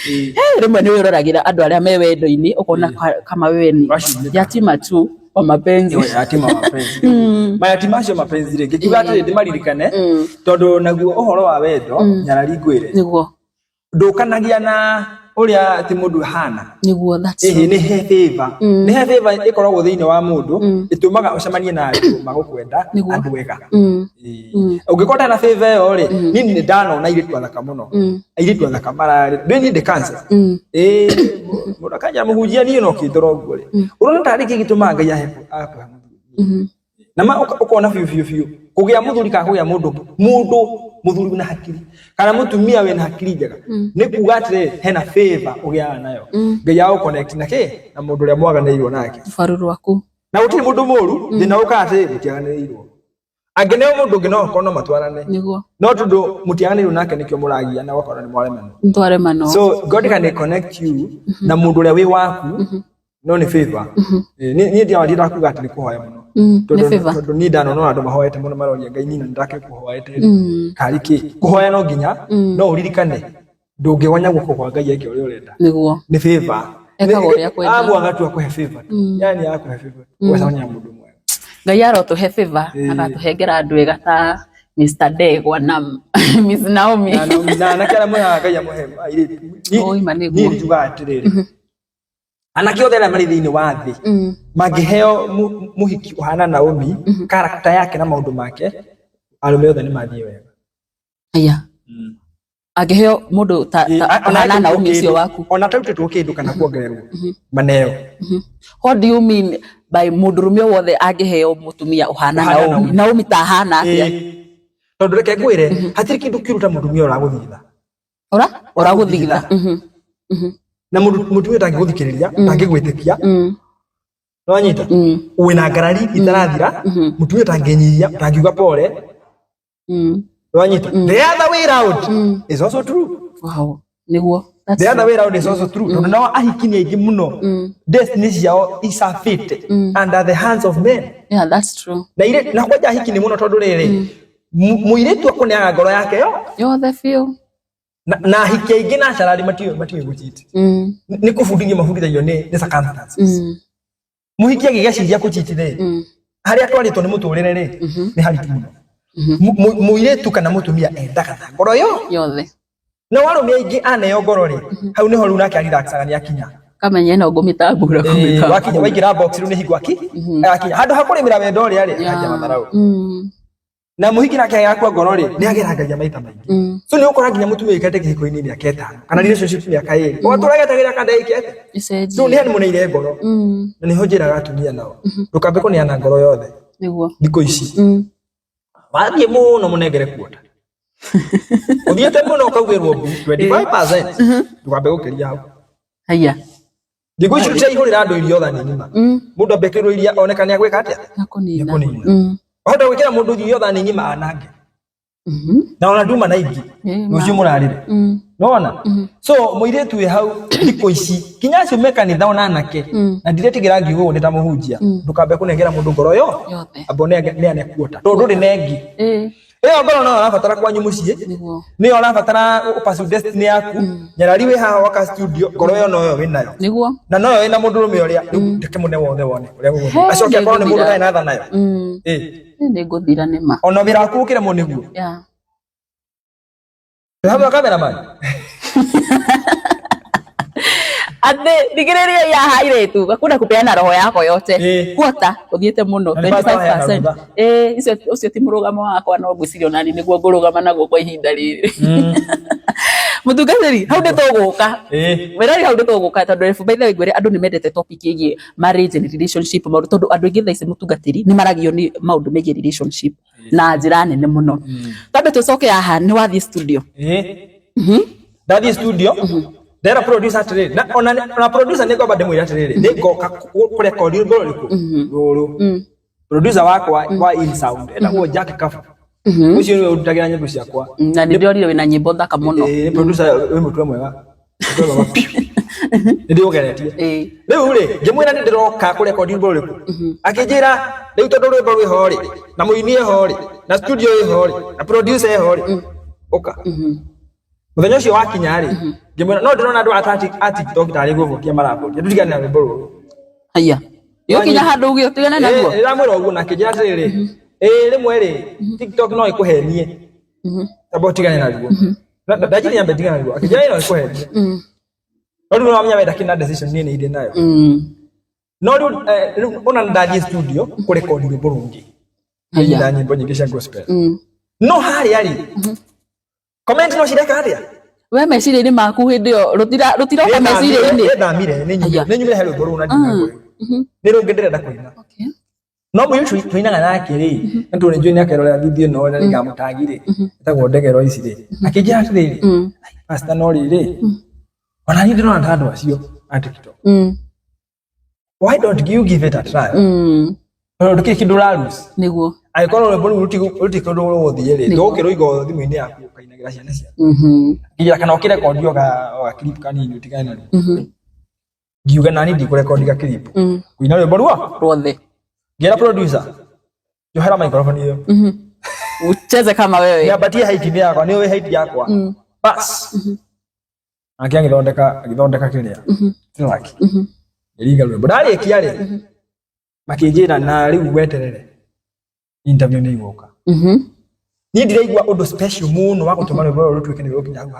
rĩmwe nĩ wĩroragĩra andũ arĩa me wendo-inĩ ũkona kama wewe ni Wacindĩka. yatima tu wa mapenzi. Yo, yatima wa mapenzi, mayatima acio mapenzi rĩ, ngĩkiuga atĩrĩ ndĩmaririkane, tondũ naguo ũhoro wa wendo, nyarari, ngwĩre, Nĩguo. Ndũkanagia na ũrĩa atĩ mũndũ ahana. Nĩguo, that's ĩhĩ true. Nĩ he favor, nĩ he favor ĩkoragwo thĩinĩ wa mũndũ ĩtũmaga ũcemanie na andũ magũkwenda, andũ ega. Ĩĩ. Ũngĩkorwo ũtarĩ na favor ĩyo rĩ, niĩ nĩ ndanona airĩtu athaka mũno, airĩtu athaka mararĩ ndĩ niĩ ndĩ cancer. Ĩĩ, mũndũ akanjĩra, "Mũhunjia, niĩ no kĩndora ũguo rĩ, ũrona tarĩ kĩ gĩtũmaga Ngai ahe akũhe mũthuri?" Na ma ũkona biũ biũ biũ kũgĩa mũthuri kana kũgĩa mũndũ mũthuri wĩna hakiri kana mũtumia wĩna hakiri njega nĩ kuga atĩrĩ, hena favor ũgĩaga nayo Ngai ya gũconnect na kĩ na mũndũ ũrĩa mwaganĩirwo nake. Rũbaru rwaku. Na gũtirĩ mũndũ mũru, thĩna ũkaga atĩrĩ, mũtiaganĩrĩirwo. Angĩneo mũndũ ũngĩ no okorwo no matwarane, no tondũ mũtiaganĩirwo nake nĩkĩo mũragia na ũgakora nĩ mwaremanwo. Ntwaremanwo. So God can connect you na mũndũ ũrĩa wĩ waku, no nĩ favor. Niĩ ndiawa ndakuga atĩ nĩ kũhoya mũno. Nĩ Tondũ favor. Tondũ niĩ ndanona andũ mahoete mũno, maroria Ngai, niĩ na nĩndakĩkũhoete karĩ kĩ kũhoya no nginya no ũririkane ndũngĩgonya guoko kwa Ngai eke ũrĩa ũrenda. Nĩ favor. Ekaga ũrĩa akwenda. Amua agatua kũhe favor tu, yani akũhe favor ũgacemania na mũndũ mwega. Ngai arotũhe favor, agatũhengera andũ ega ta Mr. Ndegwa na Miss Naomi. Na anake arĩa mwĩhaga Ngai amũhe airĩtu. Oi, ma nĩguo. Niĩ njugaga atĩrĩrĩ, anake othe arĩa marĩ thĩinĩ wa thĩ mangĩheo mũhiki ũhana Naomi, character yake na maũndũ make, arũme othe nĩ mathiĩ wega. Aya. Angĩheo mũndũ ta Ona ũhana atarutĩtwo Naomi ũcio kĩndũ- waku. Ona atarutĩtwo kĩndũ kana kuongererwo maneo. What do you mean by mũndũrũme o wothe angĩheo mũtumia ũhana Ũhana Naomi? Naomi. Naomi ta ahana atĩa? Ĩĩ. Tondũ reke ngwĩre, hatirĩ kĩndũ kĩũru ta mũtumia ũragũthitha. Ũra ũragũthigitha. Na mũndũ mũtumia ũtangĩgũthikĩrĩria, ũtangĩgwĩtĩkia, nĩwanyita, wĩna ngarari itarathira, mũtumia ũtangĩnyihia, ũtangiuga pole, nĩwanyita. The other way round is also true. Wow. Nĩguo. That's The other way round is also true, tondũ nao ahiki nĩ aingĩ mũno destiny ciao icabĩte under the hands of men. Yeah, that's true. Na ire na kwanja ahiki nĩ mũno, tondũ rĩrĩ, mũirĩtu akũneaga ngoro yake yo Yothe biũ. Na ahiki aingĩ naturally matiũĩ gũcheat. Nĩ kũbundithio mabundithagio nĩ circumstances. Mũhiki agĩgeciria kũcheat rĩ, harĩa atwarĩtwo nĩ mũtũrĩre rĩ, nĩ haritũ mũno. Mũirĩtu kana mũtumia endaga na ngoro yo Yothe. Na arũme aingĩ aneo ngoro rĩ, hau nĩho rĩu nake arelaxaga, nĩ akinya. Kamenya ĩno ngũmĩtambura. Ĩĩ, wakinya waingĩra box rĩu nĩ hingo akinya handũ ha kũrĩmĩra wendo ũrĩa rĩ, akanjia matharau. Na mũhiki nake agakua ngoro rĩ, nĩ ageragagia maita maingĩ. So nĩ ũkora nginya mũtumia ũikarĩte kĩhiko-inĩ mĩaka 5 kana relationship mĩaka 2, ũgatũra getagĩra kandagĩka ate. Icenjie. So nĩ mũneire ngoro, na nĩho njĩraga atumia nao, ndũkambe kũneana ngoro yothe. Thikũ ici wathiĩ mũno mũnengere kuota ũthiĩte mũno ũkaugĩrwo mbu 25%, ndũkambe gũkĩria hau. Haya. Thikũ ici tũtiraihũrĩra andũ irio thani ng'ima. Mũndũ ambe ekĩrwo iria oneka nĩ agwĩka atĩa. Nĩakũnina. Nĩakũnina. Wahota gwĩkĩra mũndũ irio thani ng'ima anange, na ona nduma na ingĩ rũciũ mũrarĩre. Nona so mũirĩtu wĩ hau thikũ ici, kinya acio me kanitha ona anake, na ndiretigĩra ngiuga ũguo ndĩ ta mũhunjia, ndũkambe kũnengera mũndũ ngoro yo. Yothe. Amba ũneane kuota, tondũ ndũrĩ na ĩngĩ. Ĩyo ngoro no ũrabatara kwanyu mũciĩ, nĩyo ũrabatara ũpursue destiny yaku. Nyarari wĩ haha waka studio, ngoro ĩyo noyo wĩnayo, na noyo wĩna mũndũrũme ũrĩa rĩu ndeke mũne wothe wone ũrĩa gũgũthiĩ, acoke akorwo nĩ mũndũ ũtarĩ na tha nayo. Nĩ ngũthira nĩ ma. Ona wĩra waku ũkĩremwo nĩguo. Hamwe cameraman. Atĩ thikĩrĩria ya airĩtu hakuna kupeana roho yako yote. Kuota ũthiĩte mũno. Na nĩ pastor aheana 25%. rũtha. Icio ũcio ti mũrũgamo wakwa, no ngwĩciria onani nĩguo ngũrũgama naguo kwa ihinda rĩrĩ. Mũtungatĩri, hau nĩ tũgũka. Wĩrori, hau nĩ tũgũka tondũ rĩu by the way ngwĩre andũ nĩ mendete topic ĩgiĩ marriage and relationship maũndũ, tondũ andũ aingĩ thaa ici, mũtungatĩri, nĩ maragio nĩ maũndũ megiĩ relationship na njĩra nene mũno. Twambe tũcoke haha, nĩ wathiĩ studio. Ndathiĩ studio, ndera producer atĩrĩrĩ, na ona producer nĩ ngomba ndĩmwĩre atĩrĩrĩ, nĩ ngoka kũrekondi rwĩmbo rũrĩkũ rũrũ. Producer wakwa wa In Sound etagwo Jack Kafu, ũcio nĩwe ũrutagĩra nyĩmbo ciakwa. Na nĩ ndĩrorire wĩna nyĩmbo thaka mũno. Nĩ producer wĩ mũtwe mwega. Mũtwe mwega piũ. Nĩ ndĩũgeretie. Rĩu rĩ, ngĩmwĩra nĩ ndĩroka kũrekondi rwĩmbo rũrĩkũ, akĩnjĩra rĩu tondũ rwĩmbo rwĩho rĩ, na mũini eho rĩ, na studio ĩho rĩ, na producer eho rĩ, ũka. Mũthenya ũcio wakinya rĩ, ngĩmwĩra no ndĩrona andũ a TikTok tarĩ gũbũtia marabũtia, tũtigane na rwĩmbo rũrũ. Haya, yũkinya handũ uge ũtigane naguo. Ndĩramwĩra ũguo na akĩnjĩra atĩrĩrĩ, ĩĩ rĩmwe rĩ, TikTok no ĩkũhenie, tamba ũtigane naruo. Ndanjirie nyambe ndigane naruo, akĩnjĩra no ĩkũhenie, no rĩu nĩwamenya we ndakĩrĩ na decision niĩ nĩ irĩ nayo. No rĩu rĩu ona ndathiĩ studio kũrekondi rwĩmbo rũngĩ. Na nyĩmbo nyingĩ cia gospel. No harĩa rĩ, comment no cireka atĩa? We meciria-inĩ maku hĩndĩ ĩyo rũtiroka meciria-inĩ? Nĩthamire, Aya. nĩ nyumire he rwĩmbo rũu na ndina nĩ rũngĩ ndĩrenda kũina. No mũirĩtu tũinaga nake rĩ, na tondũ nĩnjũĩ nĩakerorera video ĩno na nĩngamũtagi rĩ, etagwo Ndegero ici rĩ, akĩnjĩra atĩrĩrĩ, "Pastor, no rĩrĩ, ona niĩ ndĩrona ta andũ acio a TikTok. Why don't you give it a try? Tondũ ndũkĩrĩ kĩndũ ũra lose. Angĩkorwo rwĩmbo rũu rũtirĩ kũndũ rũgũthiĩ rĩ, ndũgũkĩrũiga thimũ-inĩ yaku ũkainagĩra ciana ciaku. Nginya kana ũkĩrekondi o ga clip kanini ũtigane naruo. Ngiuga nani ndikũrekondi ga clip. Kũina rwĩmbo ruo Ruothe. Ngĩra producer, njohera microphone ĩyo. Ucheze kama wewe. Niambatie height-inĩ yakwa, nĩ ũĩ height yakwa. Bas. Nake agĩthondeka kĩrĩa. Track. Ngĩringa rwĩmbo. Ndarĩkia rĩ, makĩnjĩra na rĩu weterere. Interview nĩ igũka. Niĩ ndiraigua ũndũ special mũno wa gũtũma rwĩmbo rũrũ rũtuĩke nĩ rũgũkinya hau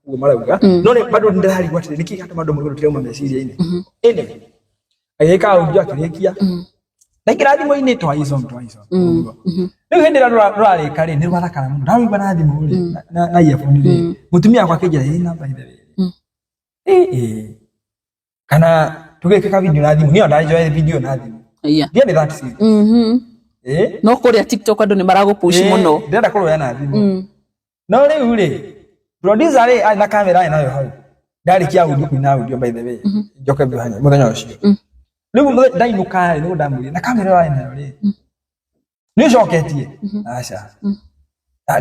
ũguo marauga. No nĩ bado ndĩrarigwo atĩrĩ, nĩkĩ gĩatũma andũ mauge rũtirauma meciria-inĩ. Anyway, agĩka audio akĩrĩkia. Ndaingĩra thimũ-inĩ twice on twice on. Ũguo. Rĩu hĩndĩ ĩrĩa rũrarĩka rĩ, nĩ rwathakara mũno. Ndarũigua na thimũ rĩ, na earphone rĩ, mũtumia wakwa akĩnjĩra, ĩ namba ithe rĩrĩ. Ĩ, ĩ. Kana tũgĩke ka video na thimũ. Niĩ ona ndanjoe video na thimũ. Ndiarĩ that serious. No kũrĩa TikTok andũ nĩ maragũpush mũno. Ndĩrenda kũrũya na thimũ. No rĩu rĩ, producer rĩ, arĩ na kamera arĩ nayo hau. Ndarĩkia audio kũina audio, by the way. Njoke mũthenya ũcio. Rĩu ndainũka rĩ, nĩguo ndamwĩrire, na kamera ĩyo arĩ nayo rĩ, nĩ ũcoketie? Aca. Ah,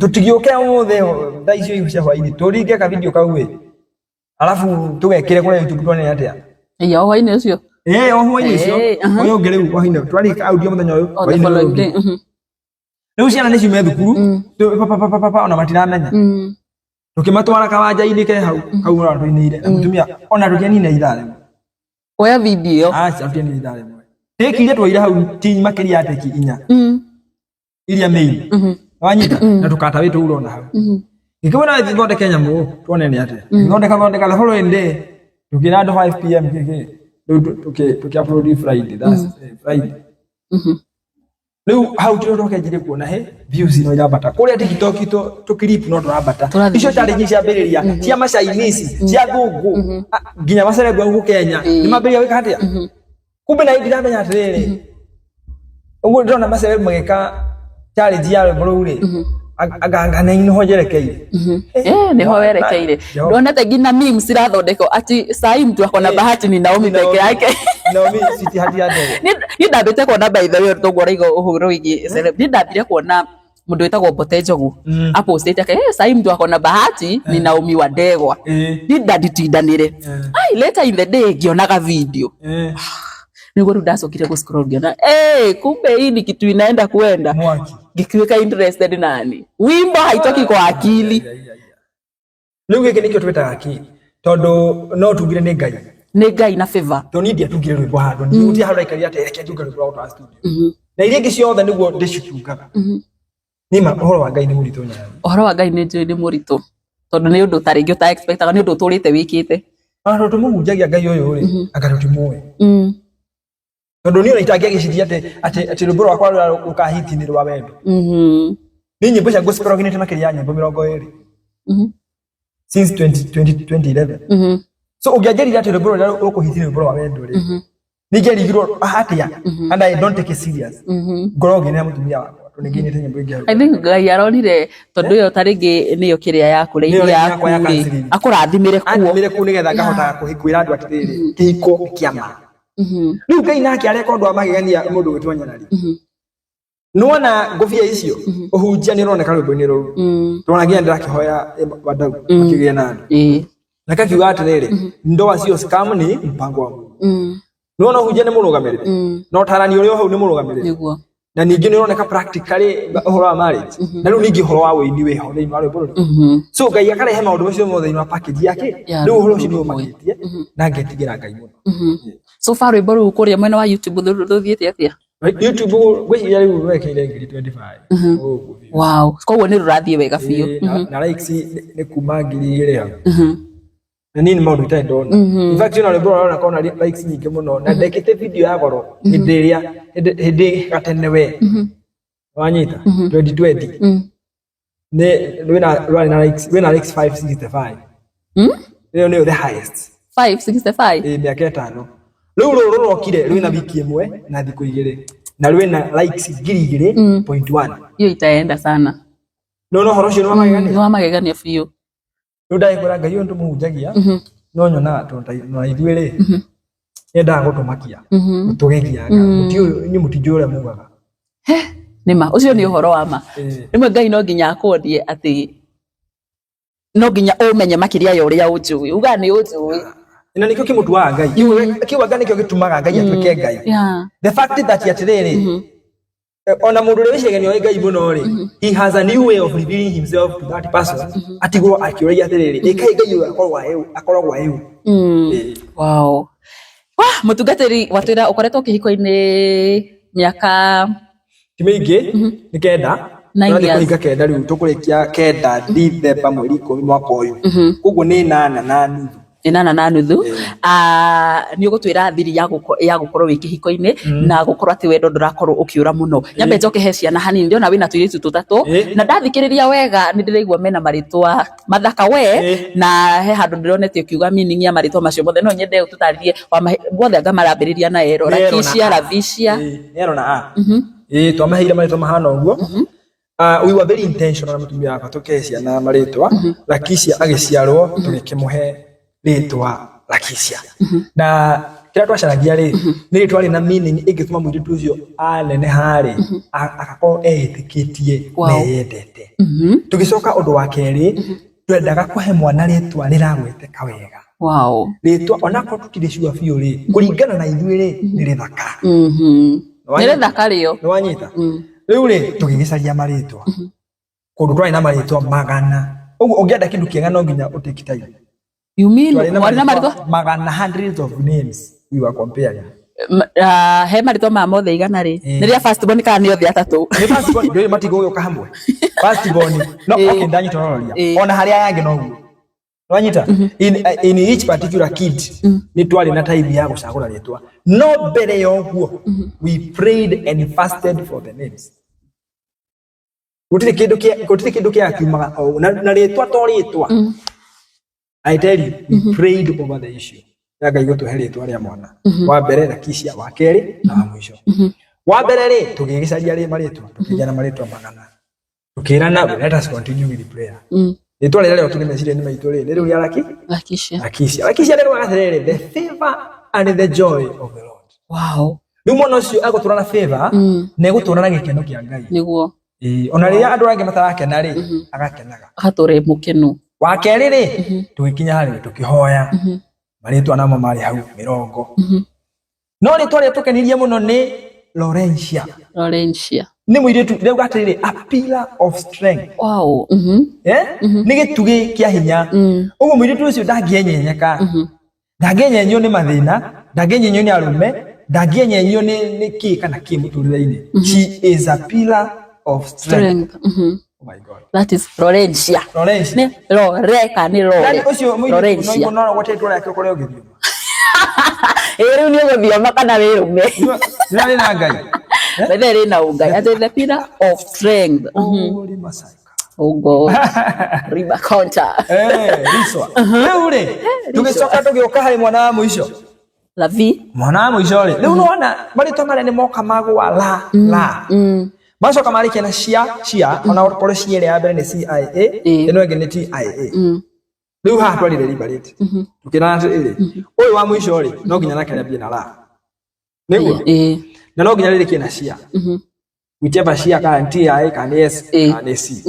tũtigĩũke ũmũthĩ thaa icio cia hwainĩ tũringe ka video kau ĩ, alafu tũgekĩre kũrĩa YouTube tuone atĩa. Iya, o hwainĩ ũcio. Ĩ, o hwainĩ ũcio. Ũyũ ũngĩ rĩu hwainĩ twarĩka audio mũthenya ũyũ, O the hwainĩ ũyũ following ũngĩ. day. Rĩu ciana nĩ ciume thukuru, pa, pa, pa, pa, pa, pa, ona matiramenya. Tũkĩmatwara kawanja-inĩ ke hau hau ũrĩa tũinĩire na mũtumia, ona tũtianine ithaa rĩmwe. Oya video ĩyo. Aca, tũtianine ithaa rĩmwe. Take iria twoire hau ti makĩria ya take 4 iria main. Wanyita na tũkata wĩ tũu ũrona hau. Ngĩkĩmwĩra thondeke nyamũ tuone nĩ atĩa. Thondeka thondeka, the following day tũkĩra andũ 5 p.m. kĩkĩ rĩu tũkĩ upload Friday, that's Friday. Rĩu hau tũrĩa twakenjire kuona he views no irambata kũrĩa TikTok, tũ clip no tũrambata. Tũrathiĩ. Icio challenge ciambĩrĩria cia machinese, cia thũngũ, nginya macerebu gũkũ Kenya nĩ mambĩrĩria gwĩka atĩa. Kumbe na ndiramenya atĩrĩrĩ, ũguo ndĩrona macerebu magĩka challenge ya rwĩmbo rũu rĩ, anga nĩho njerekeire. Nĩho werekeire. Jehova. Ndonete nginya memes irathondekwo ati sai mtu ako na bahati ni Naomi peke yake. Naomi siti hati ya ndege. Niĩ ndambĩte kuona, by the way, tũguo ũraiga ũhoro wĩgiĩ celeb, niĩ ndambire kuona mũndũ wĩtagwo Mbote Njogu apostĩte ake, sai mtu ako na bahati ni Naomi wa Ndegwa. Niĩ ndanditindanĩre. Ai, later in the day ngĩonaga video, nĩguo rĩu ndacokire gũ scroll ngĩona, kumbe hii ni kitu inaenda kuenda. Mwaki. Ngĩtuĩka interested nani wimbo haitoki kwa akili. Rĩu gĩkĩ nĩkĩo twĩtaga kĩ, tondũ no tugire nĩ Ngai. Nĩ Ngai na favor. Tondũ niĩ ndiatungire rwĩmbo handũ, gũtirĩ handũ ndaikarire atĩ reke ndunge rwĩmbo rwa gũtwara studio, na iria ingĩ ciothe nĩguo ndĩcitungaga. Nĩ ma ũhoro wa Ngai nĩ mũritũ nyarari. Ũhoro wa Ngai nĩ njũĩ nĩ mũritũ, tondũ nĩ ũndũ ta rĩngĩ ũta expectaga, nĩ ũndũ ũtũrĩte wĩkĩte. Ona tondũ tũmũhunjagia Ngai ũyũ rĩ, anga tũtimũĩ. Tondũ niĩ ona itangĩagĩciria atĩ atĩ atĩ rwĩmbo rwakwa rũrĩa rũkahiti nĩ rwa wendo. Nĩ nyĩmbo cia gospel nginĩte makĩria ya nyĩmbo 20 since 20 2011. So ũngĩanjĩrire atĩ rwĩmbo rũrĩa rũkũhiti nĩ rwĩmbo rwa wendo rĩ, ningĩarigirwo atĩa, and I don't take it serious. Ngorwo ngĩinĩra mũtumia wakwa tondũ nĩngĩinĩte nyĩmbo ingĩ hau. I think Ngai aronire tondũ ĩyo ta rĩngĩ nĩyo kĩrĩa yaku, Nĩyo raini raini yakwa yaku ya rĩ, counseling. akũrathimĩre kuo. Andũmĩre kũu nĩgetha ngahota kwĩra andũ atĩrĩrĩ, kĩhiko nĩ kĩa ma. Rĩu Ngai nake areka ũndũ wa magegania mũndũ ũgwĩtwo Nyarari. Nĩwona ngũbia icio, ũhunjia nĩ ũroneka rwĩmbo-inĩ rũu. Tũrona nginya ndĩrakĩhoya wadau makĩgĩe na andũ. Na kakiuga atĩrĩrĩ, ndoa sio scam, ni mpango wa Mungu. Nĩwona ũhunjia nĩ mũrũgamĩrĩri, na ũtarani ũrĩa hau nĩ mũrũgamĩrĩri. Na ningĩ nĩ ũroneka practically ũhoro wa marriage, na rĩu ningĩ ũhoro wa wĩini wĩho thĩinĩ wa rwĩmbo rũrũ. So Ngai akarehe maũndũ macio mothe thĩinĩ wa package yake. Ya Rĩu ũhoro ũcio rwĩmbo nĩ rũmwe. ũmakĩtie na ngetigĩra Ngai mũno. So far rwĩmbo rũu kũrĩa mwena wa YouTube rũthiĩte atĩa? YouTube ngwĩciria rĩu wekĩire 25,000 ũguo. Wow, koguo nĩ rũrathiĩ wega biũ. Ĩĩ, na likes nĩ kuma 2,000 hau. Na niĩ nĩ maũndũ itarĩ ndona. In fact, ona rwĩmbo rũrĩa rũrakorwo na likes nyingĩ mũno, na ndekĩte video ya goro hĩndĩ ĩrĩa hĩndĩ gatene we wanyita 2020, nĩ rwĩna rwarĩ na likes, rwĩna likes 565. Ĩyo nĩyo the highest. 565. Ĩĩ, mĩaka 5 rĩu rũrũ rũrokire rwĩna wiki 1 na thikũ 2 na rwĩna likes 2,000.1. Hiyo itaenda sana. No no ũhoro ũcio nĩ wa magegania. Nĩ wa magegania biũ. Rĩu ndagĩkwĩra Ngai ũyũ tũmũhunjagia, no nyonaga tondũ na ithuĩ rĩ, nĩendaga gũtũmakia, gũtũgegia, mũtiũĩ inyuĩ, mũtinjũĩ ũrĩa mugaga. Nĩ ma ũcio nĩ ũhoro wa ma. Rĩmwe Ngai no nginya akwonie atĩ no nginya ũmenye makĩria ya ũrĩa ũnjũĩ, ugaga nĩ ũnjũĩ. Na nĩkĩo kĩmũtuaga Ngai. Kĩu anga nĩkĩo gĩtũmaga Ngai atuĩke Ngai. The fact that atĩrĩrĩ, ona mũndũ ũrĩa wĩciragia nĩoĩ Ngai mũno rĩ, he has a new way of revealing himself to that person, atigwo akĩũragia atĩrĩrĩ, ĩkai Ngai ũyũ akoragwo aĩ ũ? Wow. Wah, mũtungatĩri watwĩra ũkoretwo kĩhiko-inĩ mĩaka Ti mĩingĩ, nĩ 9. Nine Tũrathiĩ years. kũhinga 9 rĩu, tũkũrĩkia 9 Dithemba mweri 10 mwaka ũyũ. Koguo nĩ 8.5. 8.5. Ah, nĩ ũgũtwĩra thiri ya gũkorwo wĩ kĩhiko-inĩ na gũkorwo atĩ wendo ndũrakorwo ũkĩũra mũno. Nyambe njoke he ciana hanini, ndĩrona wĩna tũirĩtu tũtatũ, na ndathikĩrĩria wega nĩ ndĩraigua mena marĩtwa mathaka we, na he handũ ndĩronete ũkiuga meaning ya marĩtwa macio mothe. No nyende ũtũtarĩrie mothe anga marambĩrĩria na ero. Nĩ Ero na Rakisha, A. Ravisha. Ĩĩ, nĩ Ero na A. Ĩĩ, twamaheire marĩtwa mahana ũguo. We were very intentional na mũtumia wakwa tũkĩhe ciana marĩtwa. Lakisha agĩciarwo tũgĩkĩmũhe rĩtwa Lakisha, na kĩrĩa twacaragia rĩ, nĩ rĩtwa rĩna meaning ĩngĩtũma mũirĩtu ũcio aneneha rĩ, agakorwo eĩtĩkĩtie na eyendete. Tũgĩcoka ũndũ wa kerĩ, twendaga kũhe mwana rĩtwa rĩragweteka wega. Rĩtwa onakorwo tũtirĩ sure biũ rĩ, kũringana na ithuĩ rĩ, nĩ rĩthaka. Nĩ rĩthaka rĩo. Nĩ wanyita? Rĩu rĩ, tũgĩgĩcaria marĩtwa kũndũ twarĩ na marĩtwa 100 ũguo. Ũngĩenda kĩndũ kĩega no nginya ũtake time. You mean Twarĩ na mwarĩ na marĩtwa 100, hundreds of names we were comparing. He marĩtwa ma mothe 100 rĩ, nĩ rĩa first born kana nĩ othe atatũ? Nĩ first born, ndũĩ matigũgĩũka hamwe first born no. Okay, ndanyita ũroria. Ona harĩa aya angĩ noguo wanyita. In each particular kid nĩ twarĩ na time ya gũcagũra rĩtwa, no mbere ya ũguo we prayed and fasted for the names. Gũtirĩ kĩndũ kĩa kiumaga o ũguo. Na rĩtwa to rĩtwa, I tell you, we prayed over the issue ya Ngai gũtũhe rĩtwa rĩa mwana wa mbere Lakisha, wa kerĩ na wa mũico. Wa mbere rĩ, tũgĩgĩcaria rĩ marĩtwa, tũkĩgĩa na marĩtwa 100, tukirana, let us continue with the prayer. Rĩtwa rĩrĩa rĩokire meciria-inĩ maitũ rĩ, nĩ rĩu rĩa Laki Lakisha. Lakisha. Lakisha rĩrĩ atĩrĩrĩ, the favor and the joy of the Lord. Rĩu mwana ũcio egũtũra na favor na egũtũra na gĩkeno kĩa Ngai. Ĩĩ, ona rĩrĩa andũ angĩ matarakena rĩ, agakenaga. Agatũra e mũkenu. Wa kerĩ rĩ, tũgĩkinya harĩ tũkĩhoya marĩtwa namo marĩ hau 20, no rĩtwa rĩrĩa tũkenirie mũno nĩ Laurentia. Laurentia. Nĩ mũirĩtu rĩu atĩrĩrĩ, a pillar of strength. Eh? Nĩ gĩtugĩ kĩa hinya. Ũguo mũirĩtu ũcio ndangĩenyenyeka, ndangĩenyenyio nĩ mathĩna, ndangĩenyenyio nĩ arũme, ndangĩenyenyio nĩ kĩ kana kĩ mũtũrĩre-inĩ. She is a pillar. of strength. Strength. Oh my God. That is Laurentia. Laurentia. Nĩ Lore kana nĩ Lore? Yani ũcio mũirĩtu Laurentia. no no gwete rĩtwa rĩake ũkore ũgĩthioma. Ĩ rĩu nĩ ũgũthioma kana wĩrũme. Nĩ na Ngai. Bethe rĩ na ũngai. Atĩ the pillar of strength. Holy Masaika. Oh God. Riba counter. Eh, Riswa. Rĩu rĩ, tũgĩcoka tũgĩũka harĩ mwana wa mũico. Lavi. Mwana wa mũico rĩ, rĩu nĩwona marĩtwa marĩa nĩ moka magwa la la. Macoka marĩkia na cia cia ona okorwo cia ĩrĩa ya mbere nĩ CIA, ĩno ĩngĩ nĩ TIA. Rĩu haha twarire liberate. Tũkĩrana atĩrĩrĩ, ũyũ wa mũico rĩ, no nginya nake arĩambie na la. Nĩguo? Na no nginya rĩrĩkie na cia. Whichever cia kana nĩ TIA kana nĩ S kana nĩ C.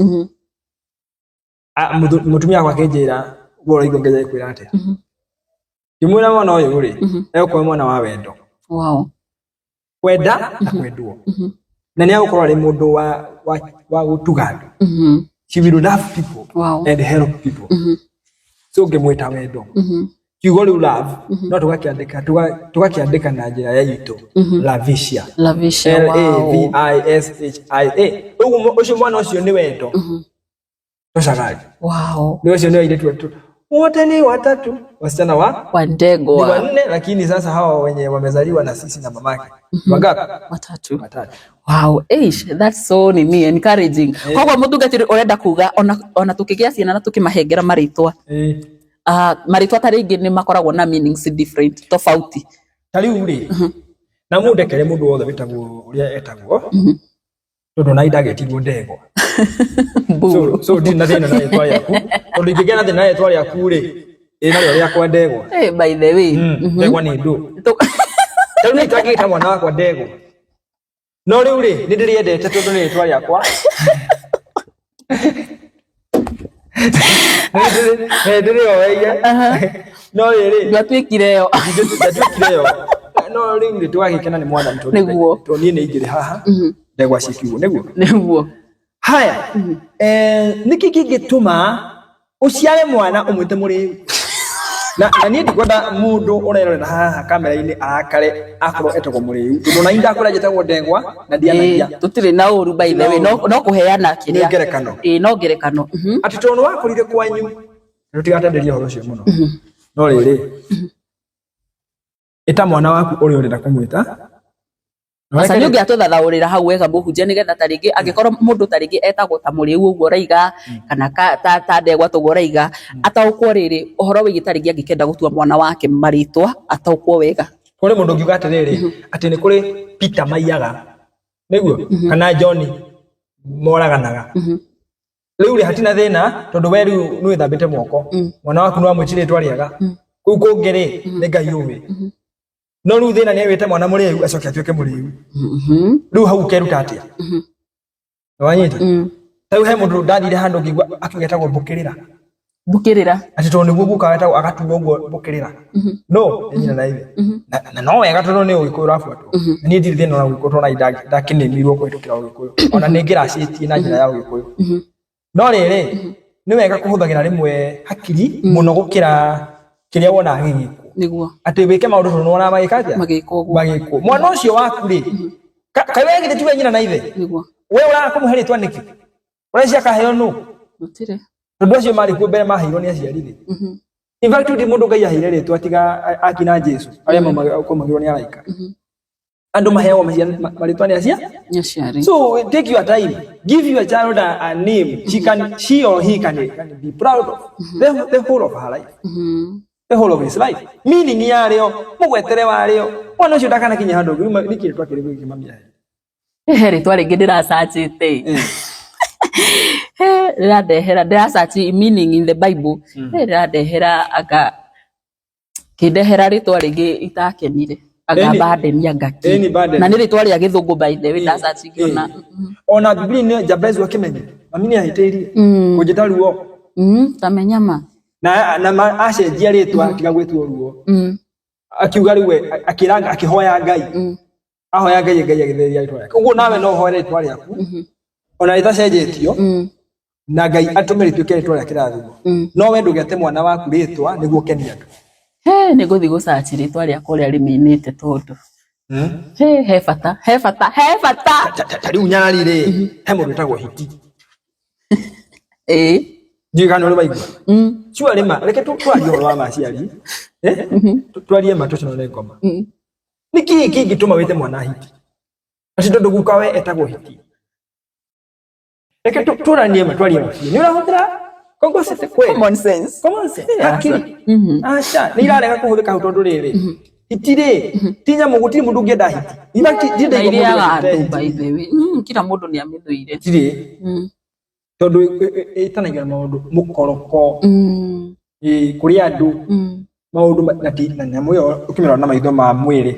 Mũtumia wakwa akĩnjĩra ũguo ũraigua Ngai agĩkwĩra atĩa. Ngĩmwĩra mwana ũyũ rĩ, egũkorwo mwana wa wendo. Wow. Kwenda na kwendwo. Na nĩ egũkorwo arĩ mũndũ wa gũtuga andũ. She will love people and help people. So ngĩmwĩta wendo. Kiugo rĩu love no tũgakĩandĩka tũgakĩandĩka na njĩra ya itũ. Lavisha. Lavisha. L A V I S H I A. Ũguo ũcio mwana ũcio nĩ wendo. Tũcagari. Wow. Nĩ ũcio nĩ airĩtu wetu. Wote ni watatu. Wasichana wa Wa Ndegwa. Ni wanne, lakini sasa hawa wenye wamezaliwa na sisi na mamake. Wangapi? Watatu. Watatu. Wow, eish, that's so nini encouraging. Koguo mũtungatĩri ũrenda kuga ona tukĩgĩa ciana na tukĩmahengera marĩtwa. Marĩtwa ta rĩngĩ nĩ makoragwo na meanings different, tofauti. Ta rĩu rĩ, na mũndekere mũndũ wothe wĩtagwo ũrĩa etagwo, tondũ na ndagĩtirwo Ndegwa. So ndirĩ na thĩna na rĩtwa rĩaku, tondũ ingĩgĩa na thĩna na rĩtwa rĩaku rĩ, ĩ narĩo rĩakwa Ndegwa. Hey, by the way. Ndegwa nĩ ndũ. Ta rĩu niĩ itangĩgĩta mwana wakwa Ndegwa. No rĩu rĩ, nĩ ndĩrĩendete tondũ nĩ rĩtwa rĩakwa. Nĩ ndĩrĩoeire. No rĩrĩ, Ndwatuĩkire yo. Ndatuĩkire yo. No rĩu rĩ, tũgagĩkena nĩ mwathani tondũ Nĩguo. tondũ niĩ nĩ ingĩrĩ haha, Ndegwa ciĩ kiugũ, nĩguo? Nĩguo. Haya, nĩkĩ kĩngĩtũma ũciare mwana ũmwĩte mũrĩu? Na niĩ ndikwenda mũndũ ũrerorera haha kamera-inĩ arakare akorwo etagwo mũrĩu, tondũ ona niĩ ndakũra njĩtagwo Ndegwa na ndianagia. Tũtirĩ na ũru by the way, no kũheana kĩrĩa. Nĩ ngerekano. Ĩĩ, no ngerekano. Atĩ tondũ nĩ wakũrire kwanyu, tũtigatenderia ũhoro ũcio mũno. No rĩrĩ, ĩta mwana waku ũrĩa ũrenda kũmwĩta. Aca nĩ ũngĩatũthathaũrĩra hau wega mũhunjia nĩgetha ta rĩngĩ angĩkorwo mũndũ ta rĩngĩ etagwo ta mũrĩu ũguo ũraiga kana ta Ndegwa toguo ũraiga ataũkwo rĩrĩ ũhoro wĩgiĩ ta rĩngĩ angĩkenda gũtua mwana wake marĩtwa ataũkwo wega. Kũrĩ mũndũ ũngiuga atĩrĩrĩ atĩ nĩ kũrĩ Peter maiyaga nĩguo kana John moraganaga. Rĩu rĩ hatina thĩna tondũ we rĩu nĩ wĩthambĩte moko, mwana waku no amwĩtire rĩtwa rĩega, kũu kũngĩ rĩ nĩ Ngai ũĩ. No rĩu thĩna nĩ awĩte mwana mũrĩu acoke atuĩke mũrĩu. Rĩu hau ũkeruta atĩa? Nĩwanyita? Ta rĩu he mũndũ ndathire handũ ngĩigua akiuga etagwo Mbũkĩrĩra. Mbũkĩrĩra. Atĩ tondũ nĩguo guka wetagwo agatuo ũguo Mbũkĩrĩra. No, nĩ nyina na ithe. Na no wega tondũ nĩ ũgĩkũyũ ũrabuatwo. Na niĩ ndirĩ thĩna na ũgĩkũyũ tondũ ona ndakĩnĩmirwo kũhĩtũkĩra ũgĩkũyũ. Ona nĩ ngĩracĩtie na njĩra ya ũgĩkũyũ. No rĩrĩ, nĩ wega kũhũthagĩra rĩmwe hakiri mũno gũkĩra kĩrĩa wonaga gĩgĩkwo. Nĩguo. Atĩ wĩke maũndũ tondũ nĩwona magĩka atĩa? Magĩkwo ũguo. Magĩkwo. Mwana ũcio waku rĩ, kaĩ we githĩ tiwe nyina na ithe? Nĩguo. We ũraga kũmũhe rĩtwa nĩkĩ? Ũreciria akaheo nũ? Gũtirĩ. Tondũ acio marĩ kuo mbere maheirwo nĩ aciari rĩ. In fact, ndi mũndũ Ngai aheire rĩtwa tiga akina Jesu, arĩa maumagĩrwo nĩ araika. Andũ maheagwo marĩtwa nĩ acia? Nĩ aciari. So take your time. Give your child a name. She can, she or he can be proud of the whole of her life. The whole of his life. Meaning yarĩo, mũgwetere warĩo. Mwana ũcio ndakanakinye handũ ũngĩ, nĩ kĩrĩtwa kĩrĩkũ gĩkĩ mami aheire? He rĩtwa rĩngĩ ndĩracacĩte. Rĩrandehera, ndĩracaci meaning in the Bible. Rĩrandehera anga kĩndehera rĩtwa rĩngĩ itakenire. Anga burden anga kĩ. Na nĩ rĩtwa rĩa gĩthũngũ by the way ndacaci ngĩona. Ona Biblia nĩ Jabez akĩmenye. Mami nĩ ahĩtĩirie. Kũnjĩta ruo. Tamenya ma. Na acenjia rĩtwa tiga gwĩtwo ruo. Akiuga rĩu we akĩra akĩhoya Ngai. Ahoya Ngai, Ngai agĩtheria rĩtwa rĩake. Ũguo nawe no ũhoere rĩtwa rĩaku. Ona rĩtacenjetio. Na Ngai atũme rĩtuĩke rĩtwa rĩa kĩrathimo. No we ndũgete mwana waku rĩtwa nĩguo ũkenie andũ. He, nĩ ngũthiĩ gũcaci rĩtwa rĩakwa ũrĩa rĩmĩnĩte tondũ. He he bata he bata he bata. Ta rĩu Nyarari rĩ, he mũndũ wĩtagwo Hiti. Ĩĩ. Ndiũĩ kana nĩ ũrĩ waigua. Sure ma reke twarie ũhoro wa maciari. Eh? Twarie ma tũcinwo nĩ ngoma. Nĩ kĩĩ kĩngĩtũma wĩte mwana Hiti? Na ti tondũ guka we etagwo Hiti. Reke tũranie ma twarie ma biũ. Nĩ ũrahũthĩra kongo city kweli? Common sense. Common sense. Hakiri. Aca, nĩ irarega kũhũthĩka hau tondũ rĩrĩ. Hiti rĩ, ti nyamũ gũtirĩ mũndũ ũngĩenda hiti. In fact, ndirĩ Na ndaigua mũndũ irĩaga wendete andũ hiti. by the way. Kila mũndũ nĩ amĩthũire. Gũtirĩ. Tondũ ĩtanagia na maũndũ mũkoroko. Ĩ, kũrĩa andũ maũndũ na ti na nyamũ ĩyo ũkĩmĩrora na maitho ma mwĩrĩ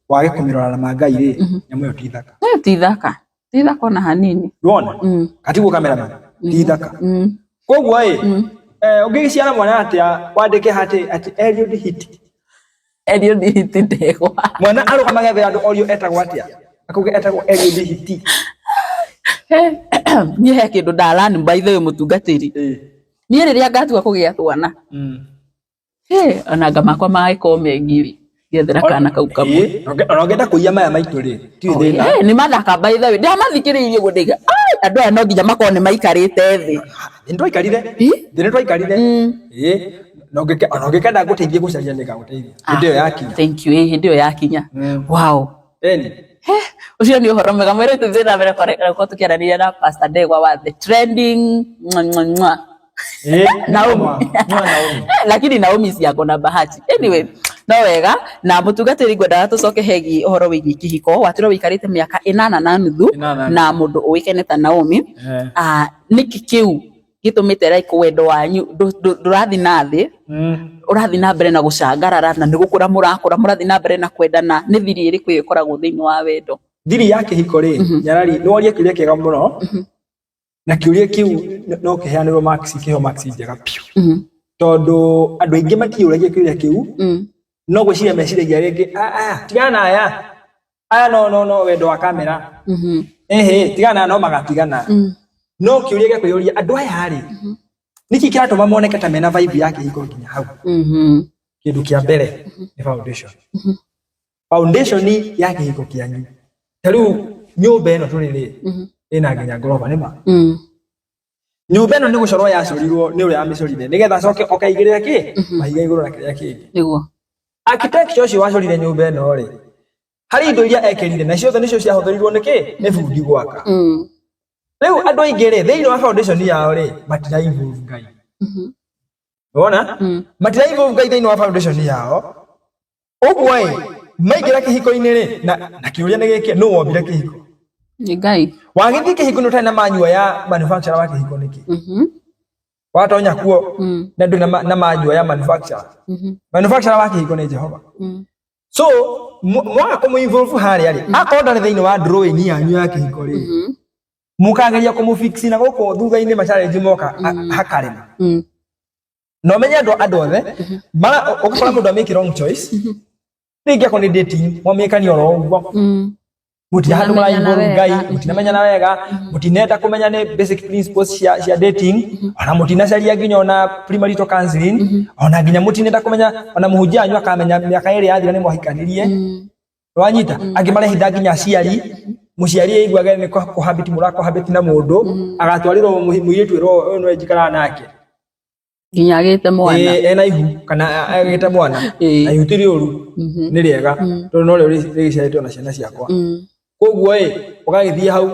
wage kũmĩrora na ma Ngai rĩ, nyamũ ĩyo ti thaka. Ti thaka. Ti thaka ona hanini. Ndwona? Katiguo cameraman? Ti thaka. Koguo ĩ, ũngĩgĩciara mwana atĩa wandĩke atĩ atĩ Eliud Hiti. Eliud Hiti ndegwa. Mwana arũgamage mbere ya andũ orio etagwo atĩa? Akauga etagwo Eliud Hiti. Niĩ he kĩndũ ndalani by the way mũtungatĩri. Niĩ rĩrĩa ngatua kũgĩa twana. Ona anga makwa magĩkorwo mengi rĩ, ngĩethera kana kau kamwe. Ona ũngĩenda kũiya maya maitũ rĩ, tirĩ thĩna. Nĩ mathaka by the way. Ndĩramathikĩrĩirie ũguo ndĩga, ai andũ aya no nginya makorwo nĩ maikarĩte thĩ. Nĩ twaikarire. Thĩ nĩ twaikarire. Ĩ, na ona ũngĩkenda ngũteithie gũcaria nĩ ngagũteithia. Hĩndĩ ĩyo yakinya. Thank you. Hĩndĩ ĩyo yakinya. Wow. Eni. Ũcio nĩ ũhoro mwega. Mwĩrĩ tũthiĩ na mbere gũkorwo tũkĩaranĩria na Pastor Ndegwa wa The Trending. Mwa, mwa, mwa. Naomi. Mwa, Naomi. Lakini Naomi si ako na bahati. Anyway, no wega na mũtungatĩri ngwendaga tũcoke hegiĩ ũhoro wĩgiĩ kĩhiko. Watwĩra ũikarĩte mĩaka 8.5 8.5. na mũndũ ũĩkaine ta Naomi. Nĩkĩ kĩu gĩtũmĩte like wendo wanyu ndũrathiĩ na thĩ, ũrathiĩ na mbere na gũcangarara na nĩ gũkũra mũrakũra, mũrathiĩ na mbere na kwendana? Nĩ thiri ĩrĩkũ ĩyo ĩkoragwo thĩinĩ wa wendo? Thiri ya kĩhiko rĩ, Nyarari, nĩ woria kĩũria kĩega mũno. Na kĩũria kĩu no kĩheanĩrwo marks, kĩheo marks njega biũ. Tondũ andũ aingĩ matiũragia kĩũria kĩu, no gwĩciria meciragia rĩngĩ, aya, tigana na aya. Aya no, no, no wendo wa kamera. Ehe, tigana na no magatigana. No kĩũria gĩa kwĩyũria, andũ aya rĩ, nĩkĩ kĩratũma moneke ta mena vibe ya kĩhiko nginya hau? Kĩndũ kĩa mbere nĩ foundation. Foundation ya kĩhiko kĩanyu. Ta rĩu nyũmba ĩno tũrĩ rĩ, ĩna nginya ngoroba nĩ ma? Nyũmba ĩno nĩ gũcorwo yacorirwo nĩ ũrĩa wamĩcorire nĩgetha acoke okaigĩrĩra kĩ? Mahiga igũrũ na kĩrĩa kĩngĩ. Nĩguo. Architect ũcio wacorire nyũmba ĩno rĩ, harĩ indo iria ekĩrire na ciothe nĩcio ciahũthĩrirwo nĩ kĩ? Nĩ bundi gwaka. Rĩu andũ aingĩ rĩ, thĩinĩ wa foundation yao rĩ, matira involve Ngai. Wona? Matira involve Ngai thĩinĩ wa foundation yao. Ũguo ĩ, maingĩra kĩhiko-inĩ rĩ, na kĩũria nĩ gĩkĩ, nũ wombire kĩhiko? Nĩ Ngai. Wagĩthiĩ kĩhiko-inĩ ũtarĩ na manual ya manufacturer wa kĩhiko nĩkĩ? Watonya kuo na ndũrĩ na manual ya manufacturer. Manufacturer wa kĩhiko nĩ Jehova. So, mwaga kũmũ involve harĩa rĩ, akorwo ndarĩ thĩinĩ wa drawing yanyu ya kĩhiko rĩ, mũkageria kũmũfix na gũkũ thutha-inĩ ma challenge moka hakarema. Na ũmenye andũ othe, ũgĩkora mũndũ amake wrong choice, rĩngĩ akorwo nĩ dating, mwamĩkania oro ũguo. Mũtirĩ handũ Mũtinamenyana mũrainvolve Ngai, wega. mũtinamenyana wega, mũtinenda kũmenya nĩ basic principles cia dating, ona mũtinacaria nginya ona premarital counseling, ona nginya mũtinenda kũmenya, ona mũhunjia wanyu akamenya mĩaka ĩrĩ yathira nĩ mwahikanirie. Wanyita? Angĩ marehitha nginya aciari, mũciari aiguage nĩ kũhabit mũrakohabit na mũndũ, agatwarĩrwo mũirĩtu ĩrwo ũyũ nĩwe njikaraga nake. Nginya agĩte mwana. Ĩĩ, ena ihu kana agĩte mwana. Na ihu ti rĩũru, nĩ rĩega, tondũ no rĩo rĩgĩciarĩtwo na ciana ciakwa. Koguo ĩ, ũgagĩthiĩ hau.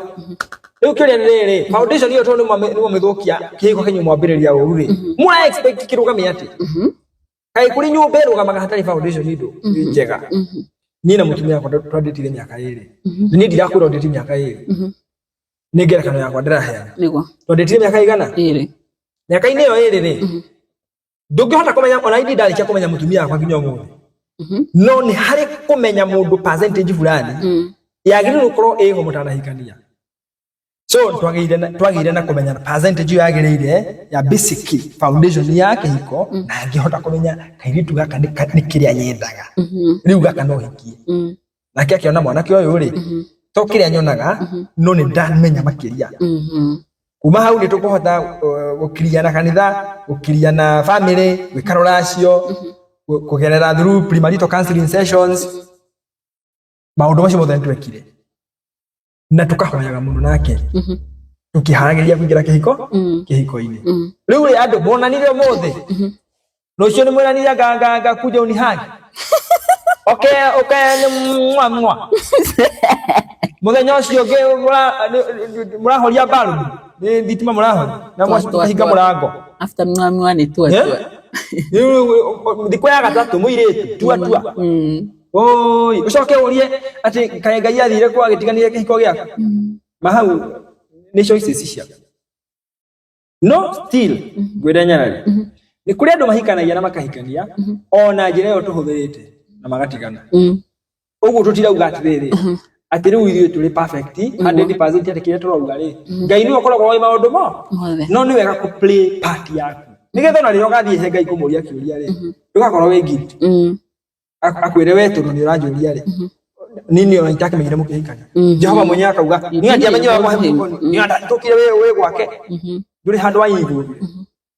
Rĩu kĩũria nĩ rĩrĩ, foundation ĩyo tondũ nĩ mwamĩthũkia kĩhiko kĩanyu mwambĩrĩria ũru rĩ, mũra expect kĩrũgame atĩa? Kaĩ kũrĩ nyũmba ĩrũgamaga hatarĩ foundation ndũ njega? Niĩ na mũtumia wakwa twandĩtire mĩaka 2. Na niĩ ndirakwĩra ũndĩtie mĩaka 2. Nĩ ngerekano yakwa ndĩraheana. Nĩguo. Twandĩtire mĩaka igana? 2. Mĩaka-inĩ ĩyo 2 rĩ, ndũngĩhota kũmenya, ona niĩ ndarĩkia kũmenya mũtumia wakwa nginya ũmũthĩ. No nĩ harĩ kũmenya mũndũ percentage fulani yagĩrĩirwo gũkorwo ĩho mũtanahikania. So twagĩire na kũmenya percentage ĩyo yagĩrĩire ya basic foundation ya kĩhiko, na ngĩhota kũmenya kairĩtu gaka nĩ kĩrĩa nyendaga. Rĩu gaka no hikie. Nake akĩona mwanake ũyũ rĩ, to kĩrĩa nyonaga, no nĩ ndamenya makĩria. Kuma hau nĩ tũkũhota gũkiria na kanitha, gũkiria na family, gwĩka rũracio, kũgerera through premarital counseling sessions. Maũndũ macio mothe nĩtwekire na tũkahoyaga mũno nake tũkĩharagĩria kũingĩra kĩhiko kĩhiko-inĩ. Rĩu rĩ, andũ monanire ũmũthĩ, rũciũ nĩ mwĩranire nga nga nga kuja unihagi, okay okay, nĩ mwa mwa mũthenya ũcio ũngĩ mũrahoria mbaru nĩ thitima mũrahoria na Tua, tua, mwahinga tua. mũrango. After mwa mwa nĩ tua. Eh? Tua. Rĩu thikũ ya gatatũ mũirĩtu tua tua. Oi, ũcoke ũrie atĩ kaĩ Ngai athire kwa agĩtiganĩria kĩhiko gĩaku. Ma hau nĩ choices ciaku. No still ngwĩre nyarari, nĩ kũrĩ andũ mahikanagia na makahikania ona njĩra ĩyo tũhũthĩrĩte na magatigana. Ũguo tũtirauga atĩrĩrĩ atĩ rĩu ithuĩ tũrĩ perfect 100%, atĩ kĩrĩa tũrauga rĩ, Ngai nĩwe ũkoragwo oĩ maũndũ mo. Mothe. No nĩ wega kũ play part yaku nĩgetha ona rĩrĩa ũgathiĩ he Ngai kũmũria kĩũria rĩ, ndũgakorwo wĩ guilty. Akwĩre we tondũ nĩ ũranjũria rĩ, nini ona itakĩmenyire mũkĩhikania. Jehova mwenyewe akauga niĩ ndiamenyire ũrĩa ndatũkire wĩ gwake, ndũrĩ handũ wa involve.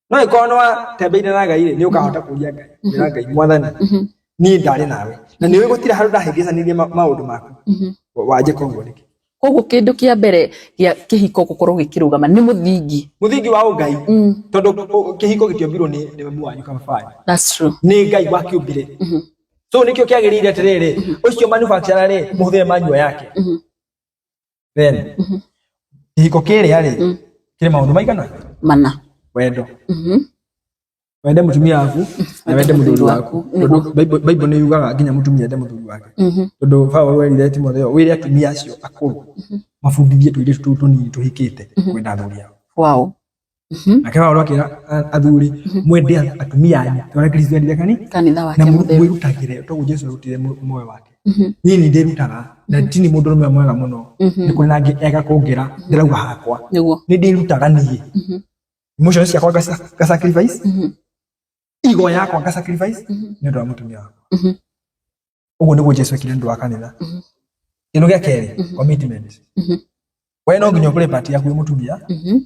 No ĩkorwo nĩ watembeire na Ngai rĩ, nĩ ũkahota kũria Ngai, kwĩra Ngai, Mwathani, niĩ ndarĩ nawe na nĩ ũĩ gũtirĩ handũ ndahĩngĩcanirie maũndũ maku, wanjĩka ũguo nĩkĩ? Koguo kĩndũ kĩa mbere gĩa kĩhiko gũkorwo gĩkĩrũgama nĩ mũthingi. Mũthingi wa ũngai, tondũ kĩhiko gĩtiombirwo nĩ mamu wanyu kana baba wanyu. That's true. Nĩ Ngai wakĩũmbire, so nĩkĩo kĩagĩrĩire atĩrĩrĩ, ũcio manufacturer rĩ, mũhũthĩre manual yake. Then kĩhiko kĩrĩa rĩ, kĩrĩ maũndũ maigana? Mana. Wendo. Wende mũtumia waku na wende mũthuri waku, tondũ Bible nĩ yugaga nginya mũtumia ende mũthuri wake, tondũ Paũlũ erire Timotheo, wĩre atumia acio akũrũ mabundithie tũirĩtu tũu tũnini tũhikĩte kwenda athuri ao. Nake Paũlũ akĩra athuri, mwende atumia anyu ta ũrĩa Kristo endire kanitha wake na mũtheru. Mwĩrutagĩre toguo Jesu arutire muoyo wake. Niĩ nĩ ndĩrutaga na tini mũndũrũme mwega mũno, nĩ kũrĩ na angĩ ega kũngĩra, ndĩrauga hakwa. Nĩ ndĩrutaga niĩ, emotions ciakwa nga sacrifice, ego yakwa nga sacrifice nĩ ũndũ wa mũtumia wakwa. Ũguo nĩguo Jesu ekire nĩ ũndũ wa kanitha. Kĩndũ gĩa kerĩ, commitment. We no nginya ũplay part yaku wĩ mũtumia,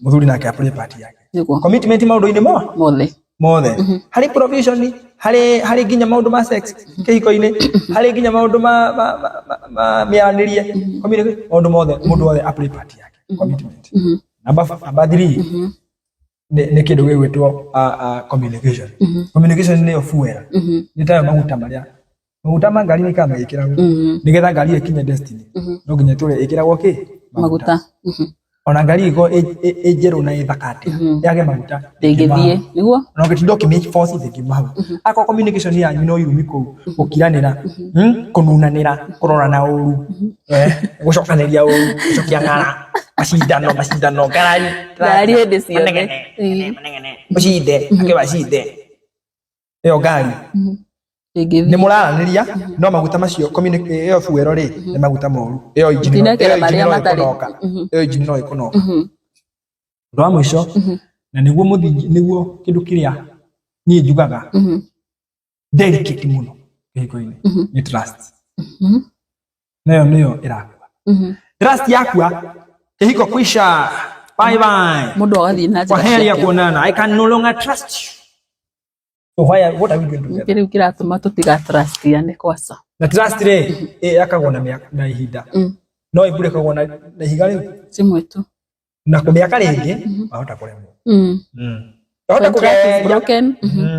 mũthuri nake aplay part yake. Commitment maũndũ-inĩ mo Mothe. mothe, harĩ provision, harĩ nginya maũndũ ma sex kĩhiko-inĩ, harĩ nginya maũndũ ma mĩaranĩrie, communication, maũndũ mothe, mũndũ wothe aplay part yake. Commitment. Number 3 nĩ kĩndũ gĩgwĩtwo communication. Communication nĩyo fuel, nĩ tayo maguta marĩa, maguta ma ngari maikara magĩkĩragwo nĩgetha ngari ĩyo ĩkinye destiny. No nginya ĩtũre ĩkĩragwo kĩ? Maguta. Ona ngari ĩkorwo ĩ njerũ na ĩ thaka atĩa, yage maguta, ndĩngĩthiĩ, nĩguo. Na ũngĩtinda ũkĩmĩ force ndĩngiuma hau. Akorwo communication yanyu no irumi kũu, gũkiranĩra, kũnunanĩra, kũrorana ũru, gũcokanĩria ũru, gũcokia ng'ara, macindano macindano, ngarari. Ngarari hĩndĩ ciothe. Manegene, manegene, ũcinde ake wacinde ĩyo ngari ndĩngĩthiĩ. Nĩ mũraranĩria no maguta macio, ĩyo fuel rĩ, nĩ maguta moru, ĩyo injini Ũtinekera ĩyo injini marĩa no matarĩ. ĩkũnoka, ĩyo injini no ĩkũnoka. Ũndũ wa mũico, na nĩguo mũthingi, nĩguo kĩndũ kĩrĩa niĩ njugaga delicate mũno kĩhiko-inĩ, nĩ trust. Nayo nĩyo ĩrakua. Trust yakua, kĩhiko kwisha, bye bye. Mũndũ agathiĩ na njĩra Kwa heri ya ciake. kuonana. I can no longer trust you, so what are we doing together? Nĩkĩ rĩu kĩratũma tũtigatrustiane kwaca? Na trust rĩ, yakagwo na mĩaka na ihinda, no ĩmbũrĩkagwo na ihiga rĩu. Rĩmwe tu. Na kũmĩaka rĩngĩ wahota kũremwo. Wahota When trust is kũgeria. broken.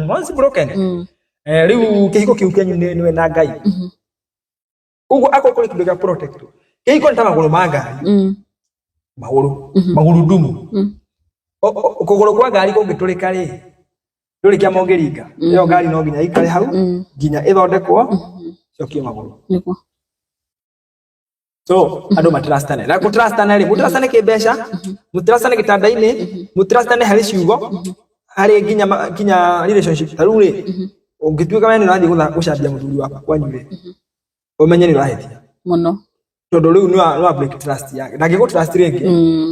Once broken, rĩu kĩhiko kĩu kĩanyu nĩwe na Ngai. Koguo akorwo kũrĩ kĩndũ gĩa protect kĩhiko, nĩ ta magũrũ ma ngari. Magũrũ, magurudumu. Kũgũrũ kwa ngari kũngĩtũrĩka rĩ, ndũrĩ kĩama ũngĩringa. Ĩyo ngari no nginya ĩikare hau nginya ĩthondekwo, cokie magũrũ. So andũ matrustane, na gũtrustana rĩ, mũtrustane kĩmbeca, mũtrustane gĩtanda-inĩ, mũtrustane harĩ ciugo, harĩ nginya nginya relationship. Ta rĩu rĩ, ũngĩtuĩka we nĩ ũrathiĩ gũcambia mũthuri waku kwanyu rĩ, ũmenye nĩ ũrahĩtia mũno. Tondũ rĩu nĩ wa break trust yake, ndangĩgũ trust rĩngĩ,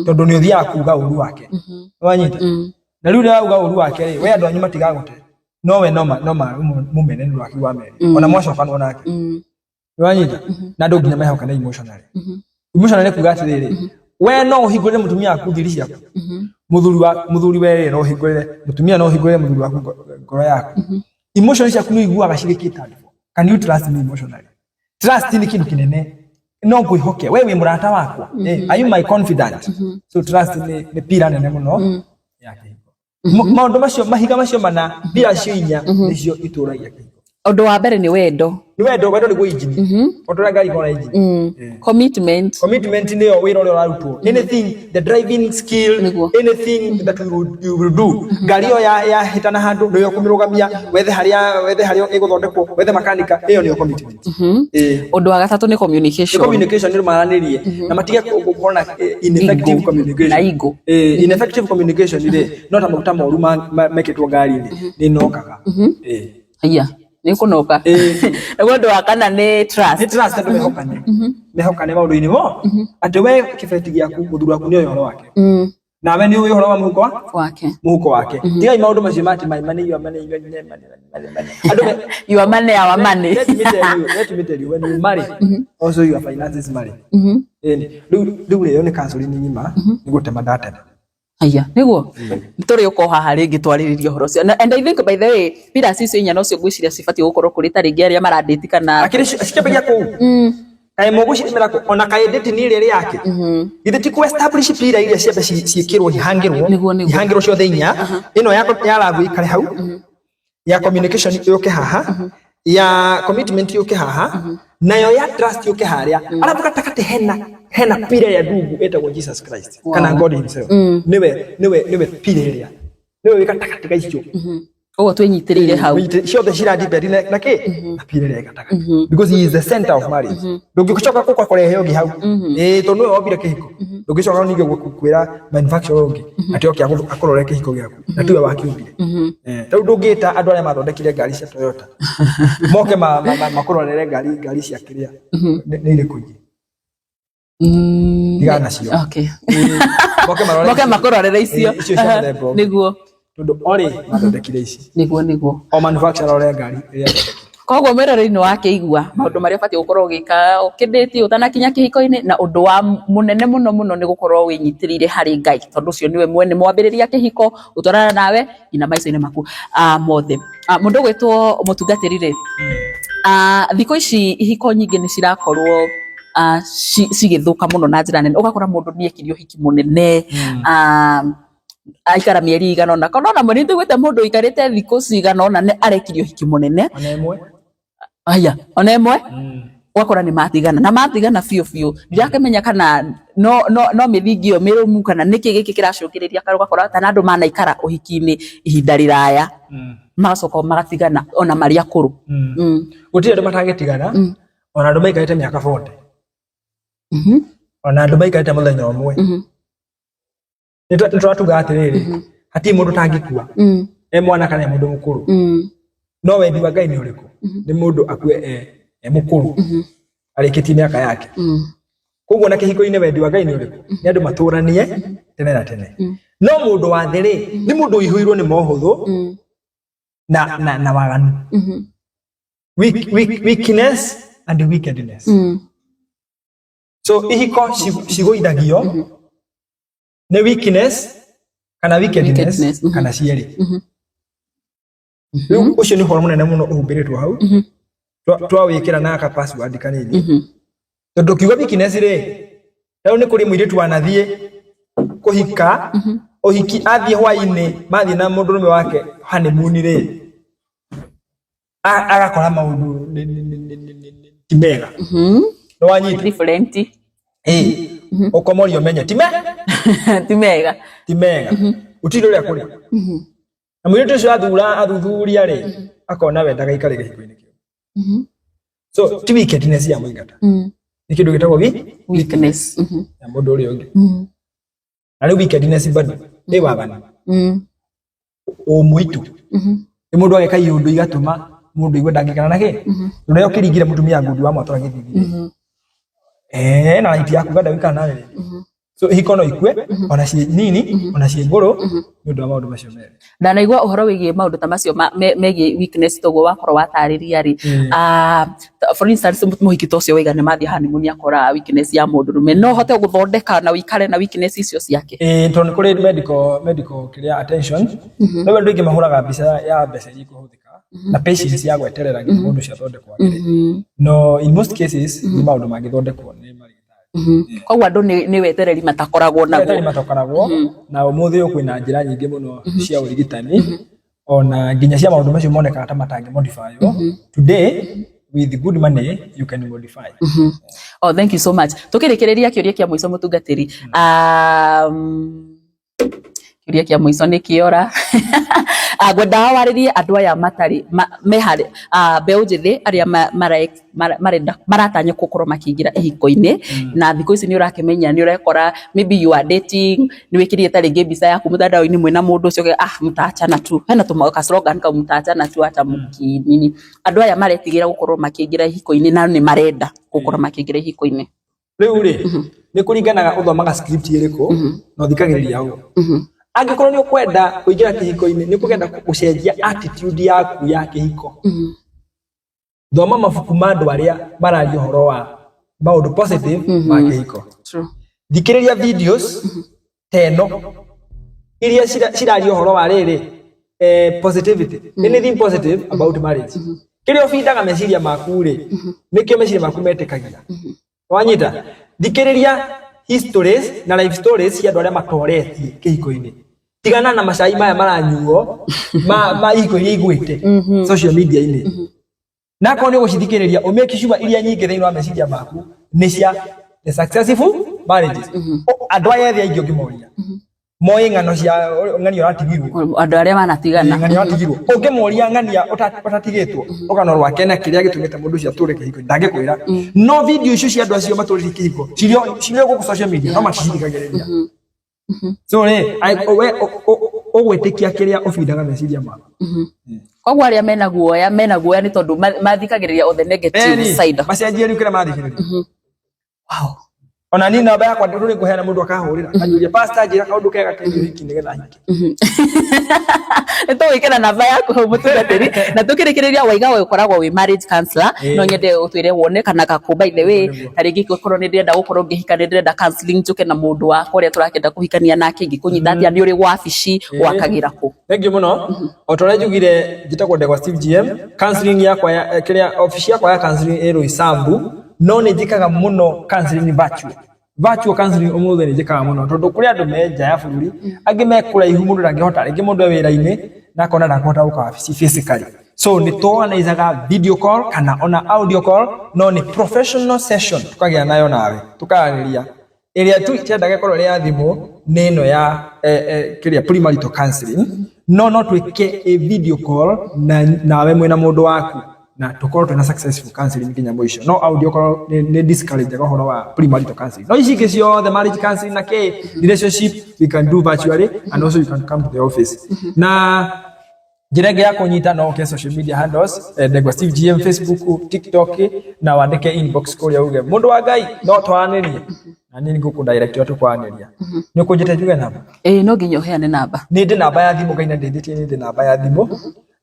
tondũ nĩ ũthiaga kuga ũru wake. Wanyita? Na rĩu rĩrĩa wauga ũru wake rĩ, we andũ anyu matigagũte, no we no ma mũmene nĩ ũndũ wa kiugo amerie, ona mwacokanwo nake. Wanyita? Na andũ nginya mehokane emotionally. Emotionally kuga atĩrĩrĩ, we no ũhingũrĩre mũtumia waku thiri ciaku, mũthuri wa mũthuri, we rĩ, no ũhingũrĩre mũtumia, no ũhingũrĩre mũthuri waku ngoro yaku? Emotions ciaku nĩ ũiguaga cirĩ catered for? Can you trust me emotionally? Trust nĩ kĩndũ kĩnene. No ngwĩhoke we wĩ mũrata wakwa. Are you my confidant? So trust nĩ pillar nene mũno ya kĩhiko. Maũndũ macio, mahiga macio mana, pillar icio inya nĩcio itũragia kĩhiko. Ũndũ wa mbere nĩ wendo. Nĩ wendo. Wendo nĩguo injini, o ta ũrĩa ngari ikoragwo na injini. Commitment. Commitment nĩyo wĩra ũrĩa ũrarutwo, anything, the driving skill. Anything that you will do, ngari ĩyo yahĩtana handũ nĩyo ũkũmĩrũgamia, wethe harĩa ĩgũthondekwo, wethe makanika. Ĩyo nĩyo commitment. Ũndũ wa gatatũ nĩ Nĩ communication. Communication nĩ maranĩrie na matige gũkorwo na ineffective Ego. communication. Na ego. Ineffective communication rĩ, no ta maguta moru mekĩtwo ngari-inĩ, nĩ nokaga. Haya, nĩ kũnoka. Naguo ũndũ wa kana nĩ trust. Nĩ trust, andũ mehokane maũndũ-inĩ mo, atĩ we kĩbeti gĩaku, mũthuri waku nĩ oĩ ũhoro wake, nawe nĩ ũĩ ũhoro wa mũhuko wa wake. Mũhuko wake. Tigai maũndũ macio mati my money, your money, your money, money, money, money. Andũ Your money, our money. Let me tell you, when you marry, also your finances marry. Ĩni. Rĩu rĩo nĩ counseling ng'ima nĩ gũtema ndatema. Haya, nĩguo tũrĩ ũko haha rĩngĩ twarĩrĩria ũhoro ũcio. And I think, by the way, pillars icio inya nocio ngwĩciria cibatiĩ gũkorwo kũrĩ ta rĩngĩ arĩa marandĩti kana Akĩrĩ cikĩambagia kũu, kaĩ mũgũcirĩmĩra kũ ona kaĩ ndĩti nĩ ĩrĩa ĩrĩ yake, githĩ ti kũ establish pillar iria ciambe ciĩkĩrwo, ihangĩrwo? Nĩguo. Ihangĩrwo ciothe inya, ĩno ya love ĩikare hau, ya communication yũke haha, ya commitment yũke haha, nayo ya trust yũke harĩa, arabu gatagatĩ hena pillar ya ndungu ĩtagwo Jesus Christ kana God himself. Nĩwe pillar ĩrĩa nĩwe wĩ gatagatĩ ga icio. Ũguo twĩnyitĩrĩire hau. Ciothe ciradepend na kĩ? Na pillar ĩrĩa ĩ gatagatĩ, because he is the center of marriage. Ndũngĩcoka gũka kũrehe ũngĩ hau, ĩĩ, tondũ nĩwe wombire kĩhiko. Ndũngĩcoka ningĩ kwĩra manufacturer ũngĩ atĩ oke akũrore kĩhiko gĩaku na tiwe wakĩũmbire. Rĩu ndũngĩta andũ arĩa mathondekire ngari cia Toyota moke makũrorere ngari cia kĩrĩa nĩ irĩkũ ingĩ. Tigana nacio. Moke marore Moke makũrorere icio. Icio cia mũthemba ũngĩ. Tondũ orĩ mathondekire ici. Nĩguo. O manufacturer ore ngari ĩrĩa athondekire. Koguo mwĩroreri nĩ wakĩigua maũndũ marĩa ũbatiĩ gũkorwo ũgĩka ũkĩndĩti ũtanakinya kĩhiko-inĩ, na ũndũ wa mũnene mũno mũno nĩ gũkorwo wĩnyitĩrĩire harĩ Ngai, tondũ ũcio nĩwe mwene mwambĩrĩria kĩhiko, gũtwarana nawe nginya maica-inĩ maku mothe. Mũndũ ũgwĩtwo mũtungatĩri rĩ, thikũ ici ihiko nyingĩ nĩ cirakorwo cigĩthũka mũno na njĩra nene. Ũgakora mũndũ nĩ ekire ũhiki mũnene, aikara mĩeri igana ũna, kana ona mweri. Nĩtũiguĩte mũndũ ũikarĩte thikũ cigana ũna nĩ arekire ũhiki mũnene. Ona ĩmwe. Aya, ona ĩmwe ũgakora nĩ matigana, na matigana biũ biũ. Ndirakĩmenya kana no mĩthingi ĩyo mĩrũmu kana nĩkĩ gĩkĩ kĩracũngĩrĩria, kana ũgakora kana andũ manaikara ũhiki-inĩ ihinda rĩraya, magacoka magatigana ona marĩ akũrũ. Gũtirĩ andũ matangĩtigana, ona andũ maikarĩte mĩaka 40, ona andũ maikarĩte mũthenya ũmwe. Nĩ tũratuga atĩrĩrĩ, hatirĩ mũndũ ũtangĩkua, e mwana kana e mũndũ mũkũrũ. No wendi wa Ngai nĩ ũrĩkũ? Nĩ mũndũ akue e mũkũrũ, arĩkĩtie mĩaka yake. Koguo na kĩhiko-inĩ, wendi wa Ngai nĩ ũrĩkũ? Nĩ andũ matũranie tene na tene. No mũndũ wa thĩ rĩ, nĩ mũndũ ũihũirwo nĩ mohũthũ na waganu, weakness and wickedness. So ihiko cigũithagio nĩ weakness kana wickedness, Wickedness, kana cierĩ. Rĩu ũcio nĩ ũhoro mũnene mũno ũhumbĩrĩtwo hau. Twawĩkĩra na ka password kanini, tondũ kiugo weakness rĩ, rĩu nĩ kũrĩ mũirĩtu wanathiĩ kũhika ũhiki, athiĩ hwainĩ, mathiĩ na mũndũrũme wake honeymoon rĩ, agakora maũndũ ti mega. Nĩ wanyita? Different. Ĩĩ, ũkomoria ũmenye ti me ti mega. Ti mega, gũtirĩ ũrĩa kũrĩ na mũirĩtu ũcio athura athuthuria rĩ, akona we ndagaikare gĩhiko-inĩ kĩu. So ti wickedness ya mũingata, nĩ kĩndũ gĩtagwo weakness. Ya mũndũ ũrĩa ũngĩ. Na rĩu wickedness bado ĩ waganu, ũmũitu nĩ mũndũ ageka iũndũ igatũma mũndũ aigue ndangĩkana na kĩ ũrĩa ũkĩringire mũtumia ngundi wa mwatũra gĩthithi, na right yaku ganda wikana nawe rĩngĩ. So ihiko no ikue, ona ciĩ nini ona ciĩ ngũrũ, nĩ ũndũ wa maũndũ macio merĩ. Ndanaigua ũhoro wĩgiĩ maũndũ ta macio megiĩ weakness toguo wakorwo watarĩria rĩ. For instance, mũhiki ta ũcio waiga nĩ mathiĩ honeymoon, akora weakness ya mũndũrũme, no hote gũthondeka na ũikare na weakness icio ciake? Ĩĩ, tondũ nĩ kũrĩ medical kĩrĩa attention. Rĩu andũ aingĩ mahũraga mbica ya mbeca iria ikũhũthĩka. Na patience ya gweterera nginya mũndũ ũcio athondekwo agĩre. No in most cases nĩ maũndũ mangĩthondekwo nĩ marigitari. Koguo andũ nĩ wetereri matakoragwo naguo. Wetereri matakoragwo na ũmũthĩ ũyũ kwĩna njĩra nyingĩ mũno cia ũrigitani ona nginya cia maũndũ macio monekaga ta matangĩ modify. Today with good money you can modify. Oh, thank you so much. Tukĩrĩkĩrĩria kĩũria kĩa mũico mũtungatĩri. Kĩũria kĩa mũico nĩ kĩora. Ngwendaga warĩrie andũ aya matarĩ me harĩ mbeũ njĩthĩ arĩa marenda maratanya gũkorwo makĩingĩra ihiko-inĩ, na thikũ ici nĩ ũrakĩmenya nĩ ũrekora maybe you are dating, nĩ wĩkĩrire ta rĩngĩ mbica yaku mũtandao-inĩ mwĩna mũndũ ũcio, ah, mtaachana tu, hena tũma ka slogan kau, mtaachana tu hata mũkinini. Andũ aya maretigĩra gũkorwo makĩingĩra ihiko-inĩ na nĩ marenda gũkorwo makĩingĩra ihiko-inĩ. Rĩu rĩ, nĩ kũringanaga ũthomaga script ĩrĩkũ na ũthikagĩrĩria ũ. Angĩkorwo nĩ ũkwenda kũingĩra kĩhiko-inĩ, nĩ ũkũgenda gũcenjia attitude yaku ya kĩhiko, thoma mabuku ma andũ arĩa mararia ũhoro wa maũndũ positive ma kĩhiko. Thikĩrĩria videos ta ĩno iria ciraria ũhoro wa rĩrĩ, positivity, anything positive about marriage. Kĩrĩa ũbindaga meciria maku rĩ, nĩkĩo meciria maku metĩkagia. Wanyita? Thikĩrĩria histories na life stories cia andũ arĩa matoretie kĩhiko-inĩ. Tigana na macai maya maranyuo ma ihiko iria igwĩte social media-inĩ. Na akorwo nĩ ũgũcithikĩrĩria, ũmake sure iria nyingĩ thĩinĩ wa meciria maku nĩ cia the successful marriages. Andũ aya ethĩ aingĩ ũngĩmoria, moĩ ng'ano cia ng'ania ũratigirwo. Andũ arĩa manatigana. Ng'ania ũratigirwo. Ũngĩmoria ng'ania ũtatigĩtwo, rũgano rwake na kĩrĩa gĩtũmĩte mũndũ ũcio atũre kĩhiko, ndangĩkwĩra. No video icio cia andũ acio matũrĩte kĩhiko cirĩ gũkũ social media, no maticithikagĩrĩria. So rĩ, we ũgwĩtĩkia kĩrĩa ũbindaga meciria maku. Koguo arĩa mena guoya nĩ tondũ mathikagĩrĩria o the negative side. Macenjie rĩu kĩrĩa mathikĩrĩria. Ona niĩ namba yakwa ndũrĩ ngũheana, mũndũ akahũrĩra akanjũria, "Pastor, njĩra kaũndũ kega kegiĩ ũhiki nĩgetha hike." Nĩ tũgwĩkĩra namba yaku hau, mũtungatĩri. Na tũkĩrĩkĩrĩria, waiga we ũkoragwo wĩ marriage counselor. No nyende ũtwĩre wonekanaga kũ, by the way? Ta rĩngĩ korwo nĩ ndĩrenda gũkorwo ngĩhika, nĩ ndĩrenda counseling, njũke na mũndũ wakwa ũrĩa tũrakĩenda kũhikania nake, ingĩkũnyita atĩa? Nĩ ũrĩ wabici? Wakagĩra kũ? Thank you mũno. O ta ũrĩa njugire, njĩtagwo Ndegwa Steve GM. Counseling yakwa ya kĩrĩa obici yakwa ya counseling ĩ Roysambu, no nĩ njĩkaga mũno counseling virtual. Virtual counseling ũmũthĩ nĩ njĩkaga mũno tondũ kũrĩ andũ me nja ya bũrũri, angĩ me kũraihu, mũndũ ndangĩhota, rĩngĩ mũndũ e wĩra-inĩ na akona ndakũhota gũka wabici physically. So nĩ tũorganizaga video call kana ona audio call, no nĩ professional session tũkagĩa nayo nawe tũkaranĩria. Ĩrĩa tu itendaga ĩkorwo ĩrĩ ya thimũ nĩ ĩno ya kĩrĩa premarital counseling, no twĩke a video call na nawe mwĩna mũndũ waku na tũkorwo twĩna successful counseling nginya mũico. No audio call nĩ discourage ũhoro wa premarital counseling, no ici ingĩ ciothe, marriage counseling na kĩ relationship, we can do virtually and also you can come to the office. Na njĩra ĩngĩ ya kũnyita, no ũke social media handles, Ndegwa Steve GM, Facebook, TikTok, na wandĩke inbox kũrĩa uge, "Mũndũ wa Ngai, no twaranĩrie?" Na niĩ nĩngũkũ direct ũrĩa tũkwaranĩria. Nĩ ũkũnjĩte njuge namba? Ĩĩ, no nginya ũheane namba. Nĩ ndĩ namba ya thimũ, Ngai nĩ ndeithĩtie, nĩ ndĩ namba ya thimũ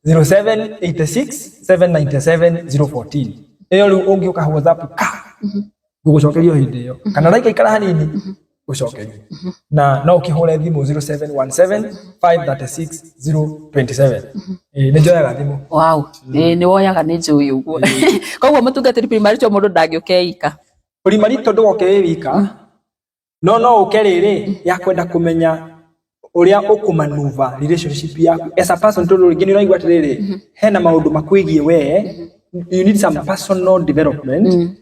0786 797 014. Ĩyo rĩu ũngĩũka WhatsApp ka ngũgũcokeria o hĩndĩ ĩyo, kana raika ikara hanini gũcokeria, na no ũkĩhũre thimũ 0717 536 027. Ĩĩ, nĩ njoyaga thimũ. Wow, ĩĩ, nĩ woyaga, nĩ njũĩ ũguo. Koguo mũtungatĩri, premarital mũndũ ndangĩũka eika? Premarital ndũgoke wĩ wika, no ũke rĩrĩ ya kwenda kũmenya ũrĩa ũkũmanuva relationship yaku as a person, tondũ rĩngĩ nĩ ũraigua atĩrĩrĩ, hena maũndũ makwĩgiĩ we, you need some personal development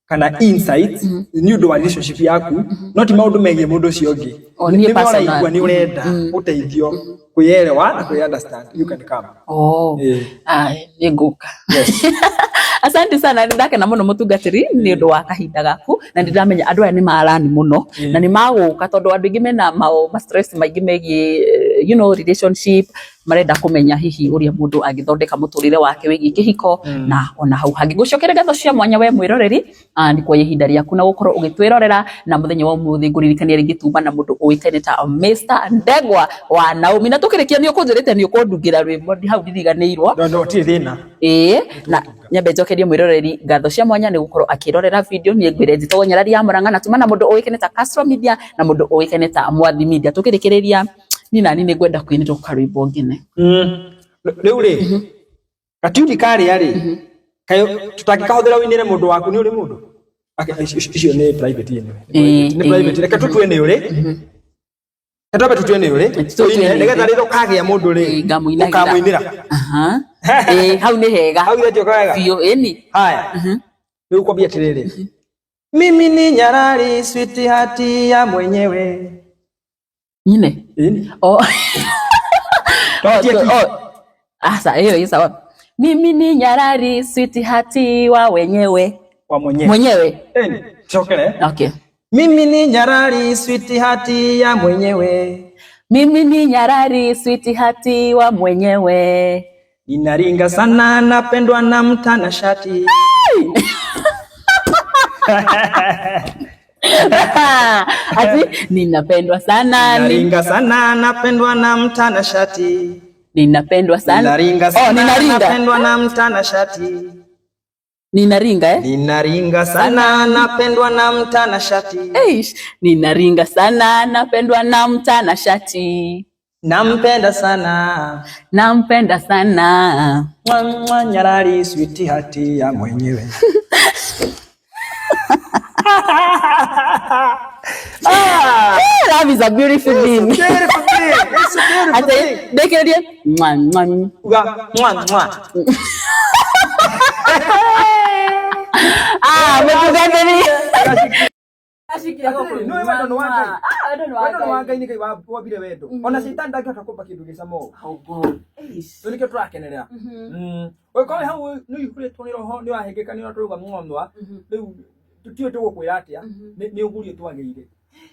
kana insights nĩ ũndũ wa relationship yaku, no ti maũndũ megiĩ mũndũ ũcio ũngĩ. O niĩ Nĩ personal. ũraigua nĩ ũrenda ũteithio kwĩyerewa na kwĩ understand, you can come. Oh. Ah, nĩ ngũka. Asante sana, nĩ ndakena mũno mũtungatĩri nĩ ũndũ wa kahinda gaku, na nĩ ndĩramenya andũ aya nĩ marani mũno na nĩ magũka tondũ andũ aingĩ mena ma stress maingĩ megiĩ relationship, marenda kũmenya hihi ũrĩa mũndũ angĩthondeka mũtũrĩre wake wĩgiĩ kĩhiko na ona hau hangĩ. Ngũcokeria ngatho cia mwanya we mwĩroreri, nĩ kuoya ihinda rĩaku na gũkorwo ũgĩtwĩrorera. Na mũthenya wa ũmũthĩ ngũririkania rĩngĩ tuma na mũndũ ũĩkaine ta Mr Ndegwa wa Naomi. Na tũkĩrĩkia, nĩ ũkũnjĩrĩte nĩ ũkũndungĩra rwĩmbo hau ndiriganĩirwo. No tirĩ thĩna. Ĩĩ, na nyambe njokerie mwĩroreri ngatho cia mwanya nĩ gũkorwo akĩrorera video. Niĩ ngwĩre njĩtagwo Nyarari ya Mũrang'a, na tuma na mũndũ ũĩkaine ta Castro Media na mũndũ ũĩkaine ta Mwathi Media. Tũkĩrĩkĩrĩria, niĩ nani nĩ ngwenda kũinĩrwo karwĩmbo ngene. Rĩu rĩ. Gatuni karĩa rĩ, kaĩ tũtangĩkahũthĩra ũinĩre mũndũ waku nĩ ũrĩ mũndũ? Okay, icio nĩ private anyway. Nĩ private. Reke tũtue nĩ ũrĩ. Reke twambe tũtue nĩ ũrĩ. Tũtue Ũine, nĩ ũrĩ. nĩgetha rĩrĩa ũkagĩa mũndũ rĩ, Ĩĩ, ngamũinagĩra. ũkamũinĩra. Aha. Ĩĩ, hau nĩ hega. Hau githĩ ti wega? Biũ, ĩni. Haya. Rĩu kwambia atĩrĩrĩ. Mimi ni nyarari sweetheart ya mwenyewe. Nyine. Ĩni. Oh. Twatie ki. Oh. Asa, hiyo hiyo sawa. Mimi ni nyarari sweetheart wa wenyewe. Wa mwenyewe. Mwenyewe. Ĩni. Cokere. Okay. Mimi ni nyarari sweetheart ya mwenyewe. Mimi ni nyarari sweetheart wa mwenyewe. Ninaringa sana napendwa na mtanashati. Ati ninapendwa sana ni, Ninaringa sana napendwa na mtanashati. ninapendwa sana. Ninaringa Oh, sana ninaringa. napendwa na mtanashati. Ninaringa eh? Ninaringa sana napendwa na mtanashati. Eish, ninaringa sana napendwa na mtanashati. Nampenda sana. Nampenda sana. Mwa mwa nyarari sweetheart ya mwenyewe. Eh, love is a beautiful thing. Beautiful thing. It's a beautiful Ati thing. ndekerie mwa mwa. Uga mwa mwa. Ah, mũtungatĩri. Nĩ wendo nĩ wa Ngai. Ah, wendo nĩ wa Wendo nĩ wa Ngai. Ngai nĩ Ngai wambire wendo. Ona caitani ndangĩhota kũmba kĩndũ gĩ cama ũũ. Rĩu nĩkĩo tũrakenerera. Ũngĩkorwo wĩ hau nĩ ũihũrĩtwo nĩ roho nĩ ũrahĩngĩka nĩ ũrĩa tũrauga mwanwa rĩu tũtiũĩ tũgũkwĩra atĩa nĩ ũgurio twagĩire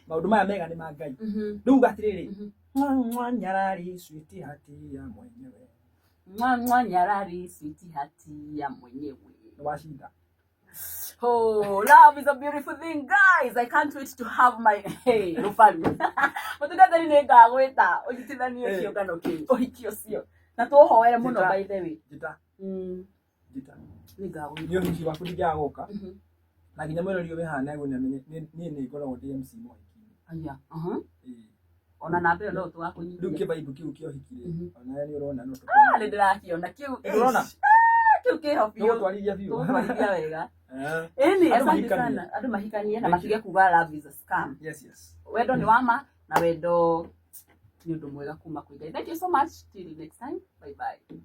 maũndũ maya mega nĩ ma Ngai rĩu uga atĩrĩrĩ mwa mwa nyarari sweetheart ya mwenyewe Mwa mwa nyarari sweetheart ya mwenyewe. nĩ wacinda. Oh, love is a beautiful thing, guys. I can't wait to have my hey, rũbaru. Mũtungatĩri nĩ ngagwĩta ũnyitithanie Eh. kĩũngano kĩu, ũhiki ũcio. Na tũũhoere mũno Njĩta. by the way. Njĩta njĩta Nĩ ngagwĩta. nĩ ũhiki waku ndingĩaga gũka na nginya mwĩrori ũyũ wĩ haha nĩegũnamenya niĩ nĩ ngoragwo ndĩ MC mohiki-inĩ. Aya, aha. Ĩĩ. Ona namba ĩyo no Rĩu tũgakũnyitia. kĩbaibu kĩu kĩa ũhiki rĩ onawe nĩ ũrona no Ah, nĩ ndĩrakĩona kĩu. Nĩũrona? Ah, kĩu kĩho biũ. tũgũtwarithia biũ. Tũgũtwarithia wega. Eh. Ĩni, Andũ asante mahikanie. sana. Andũ mahikanie na Thank you. matige kuga love is a scam. Yes, yes. Wendo nĩ wa ma na wendo nĩ ũndũ mwega kuma kwĩ Ngai. Thank you so much. Till next time. Bye bye.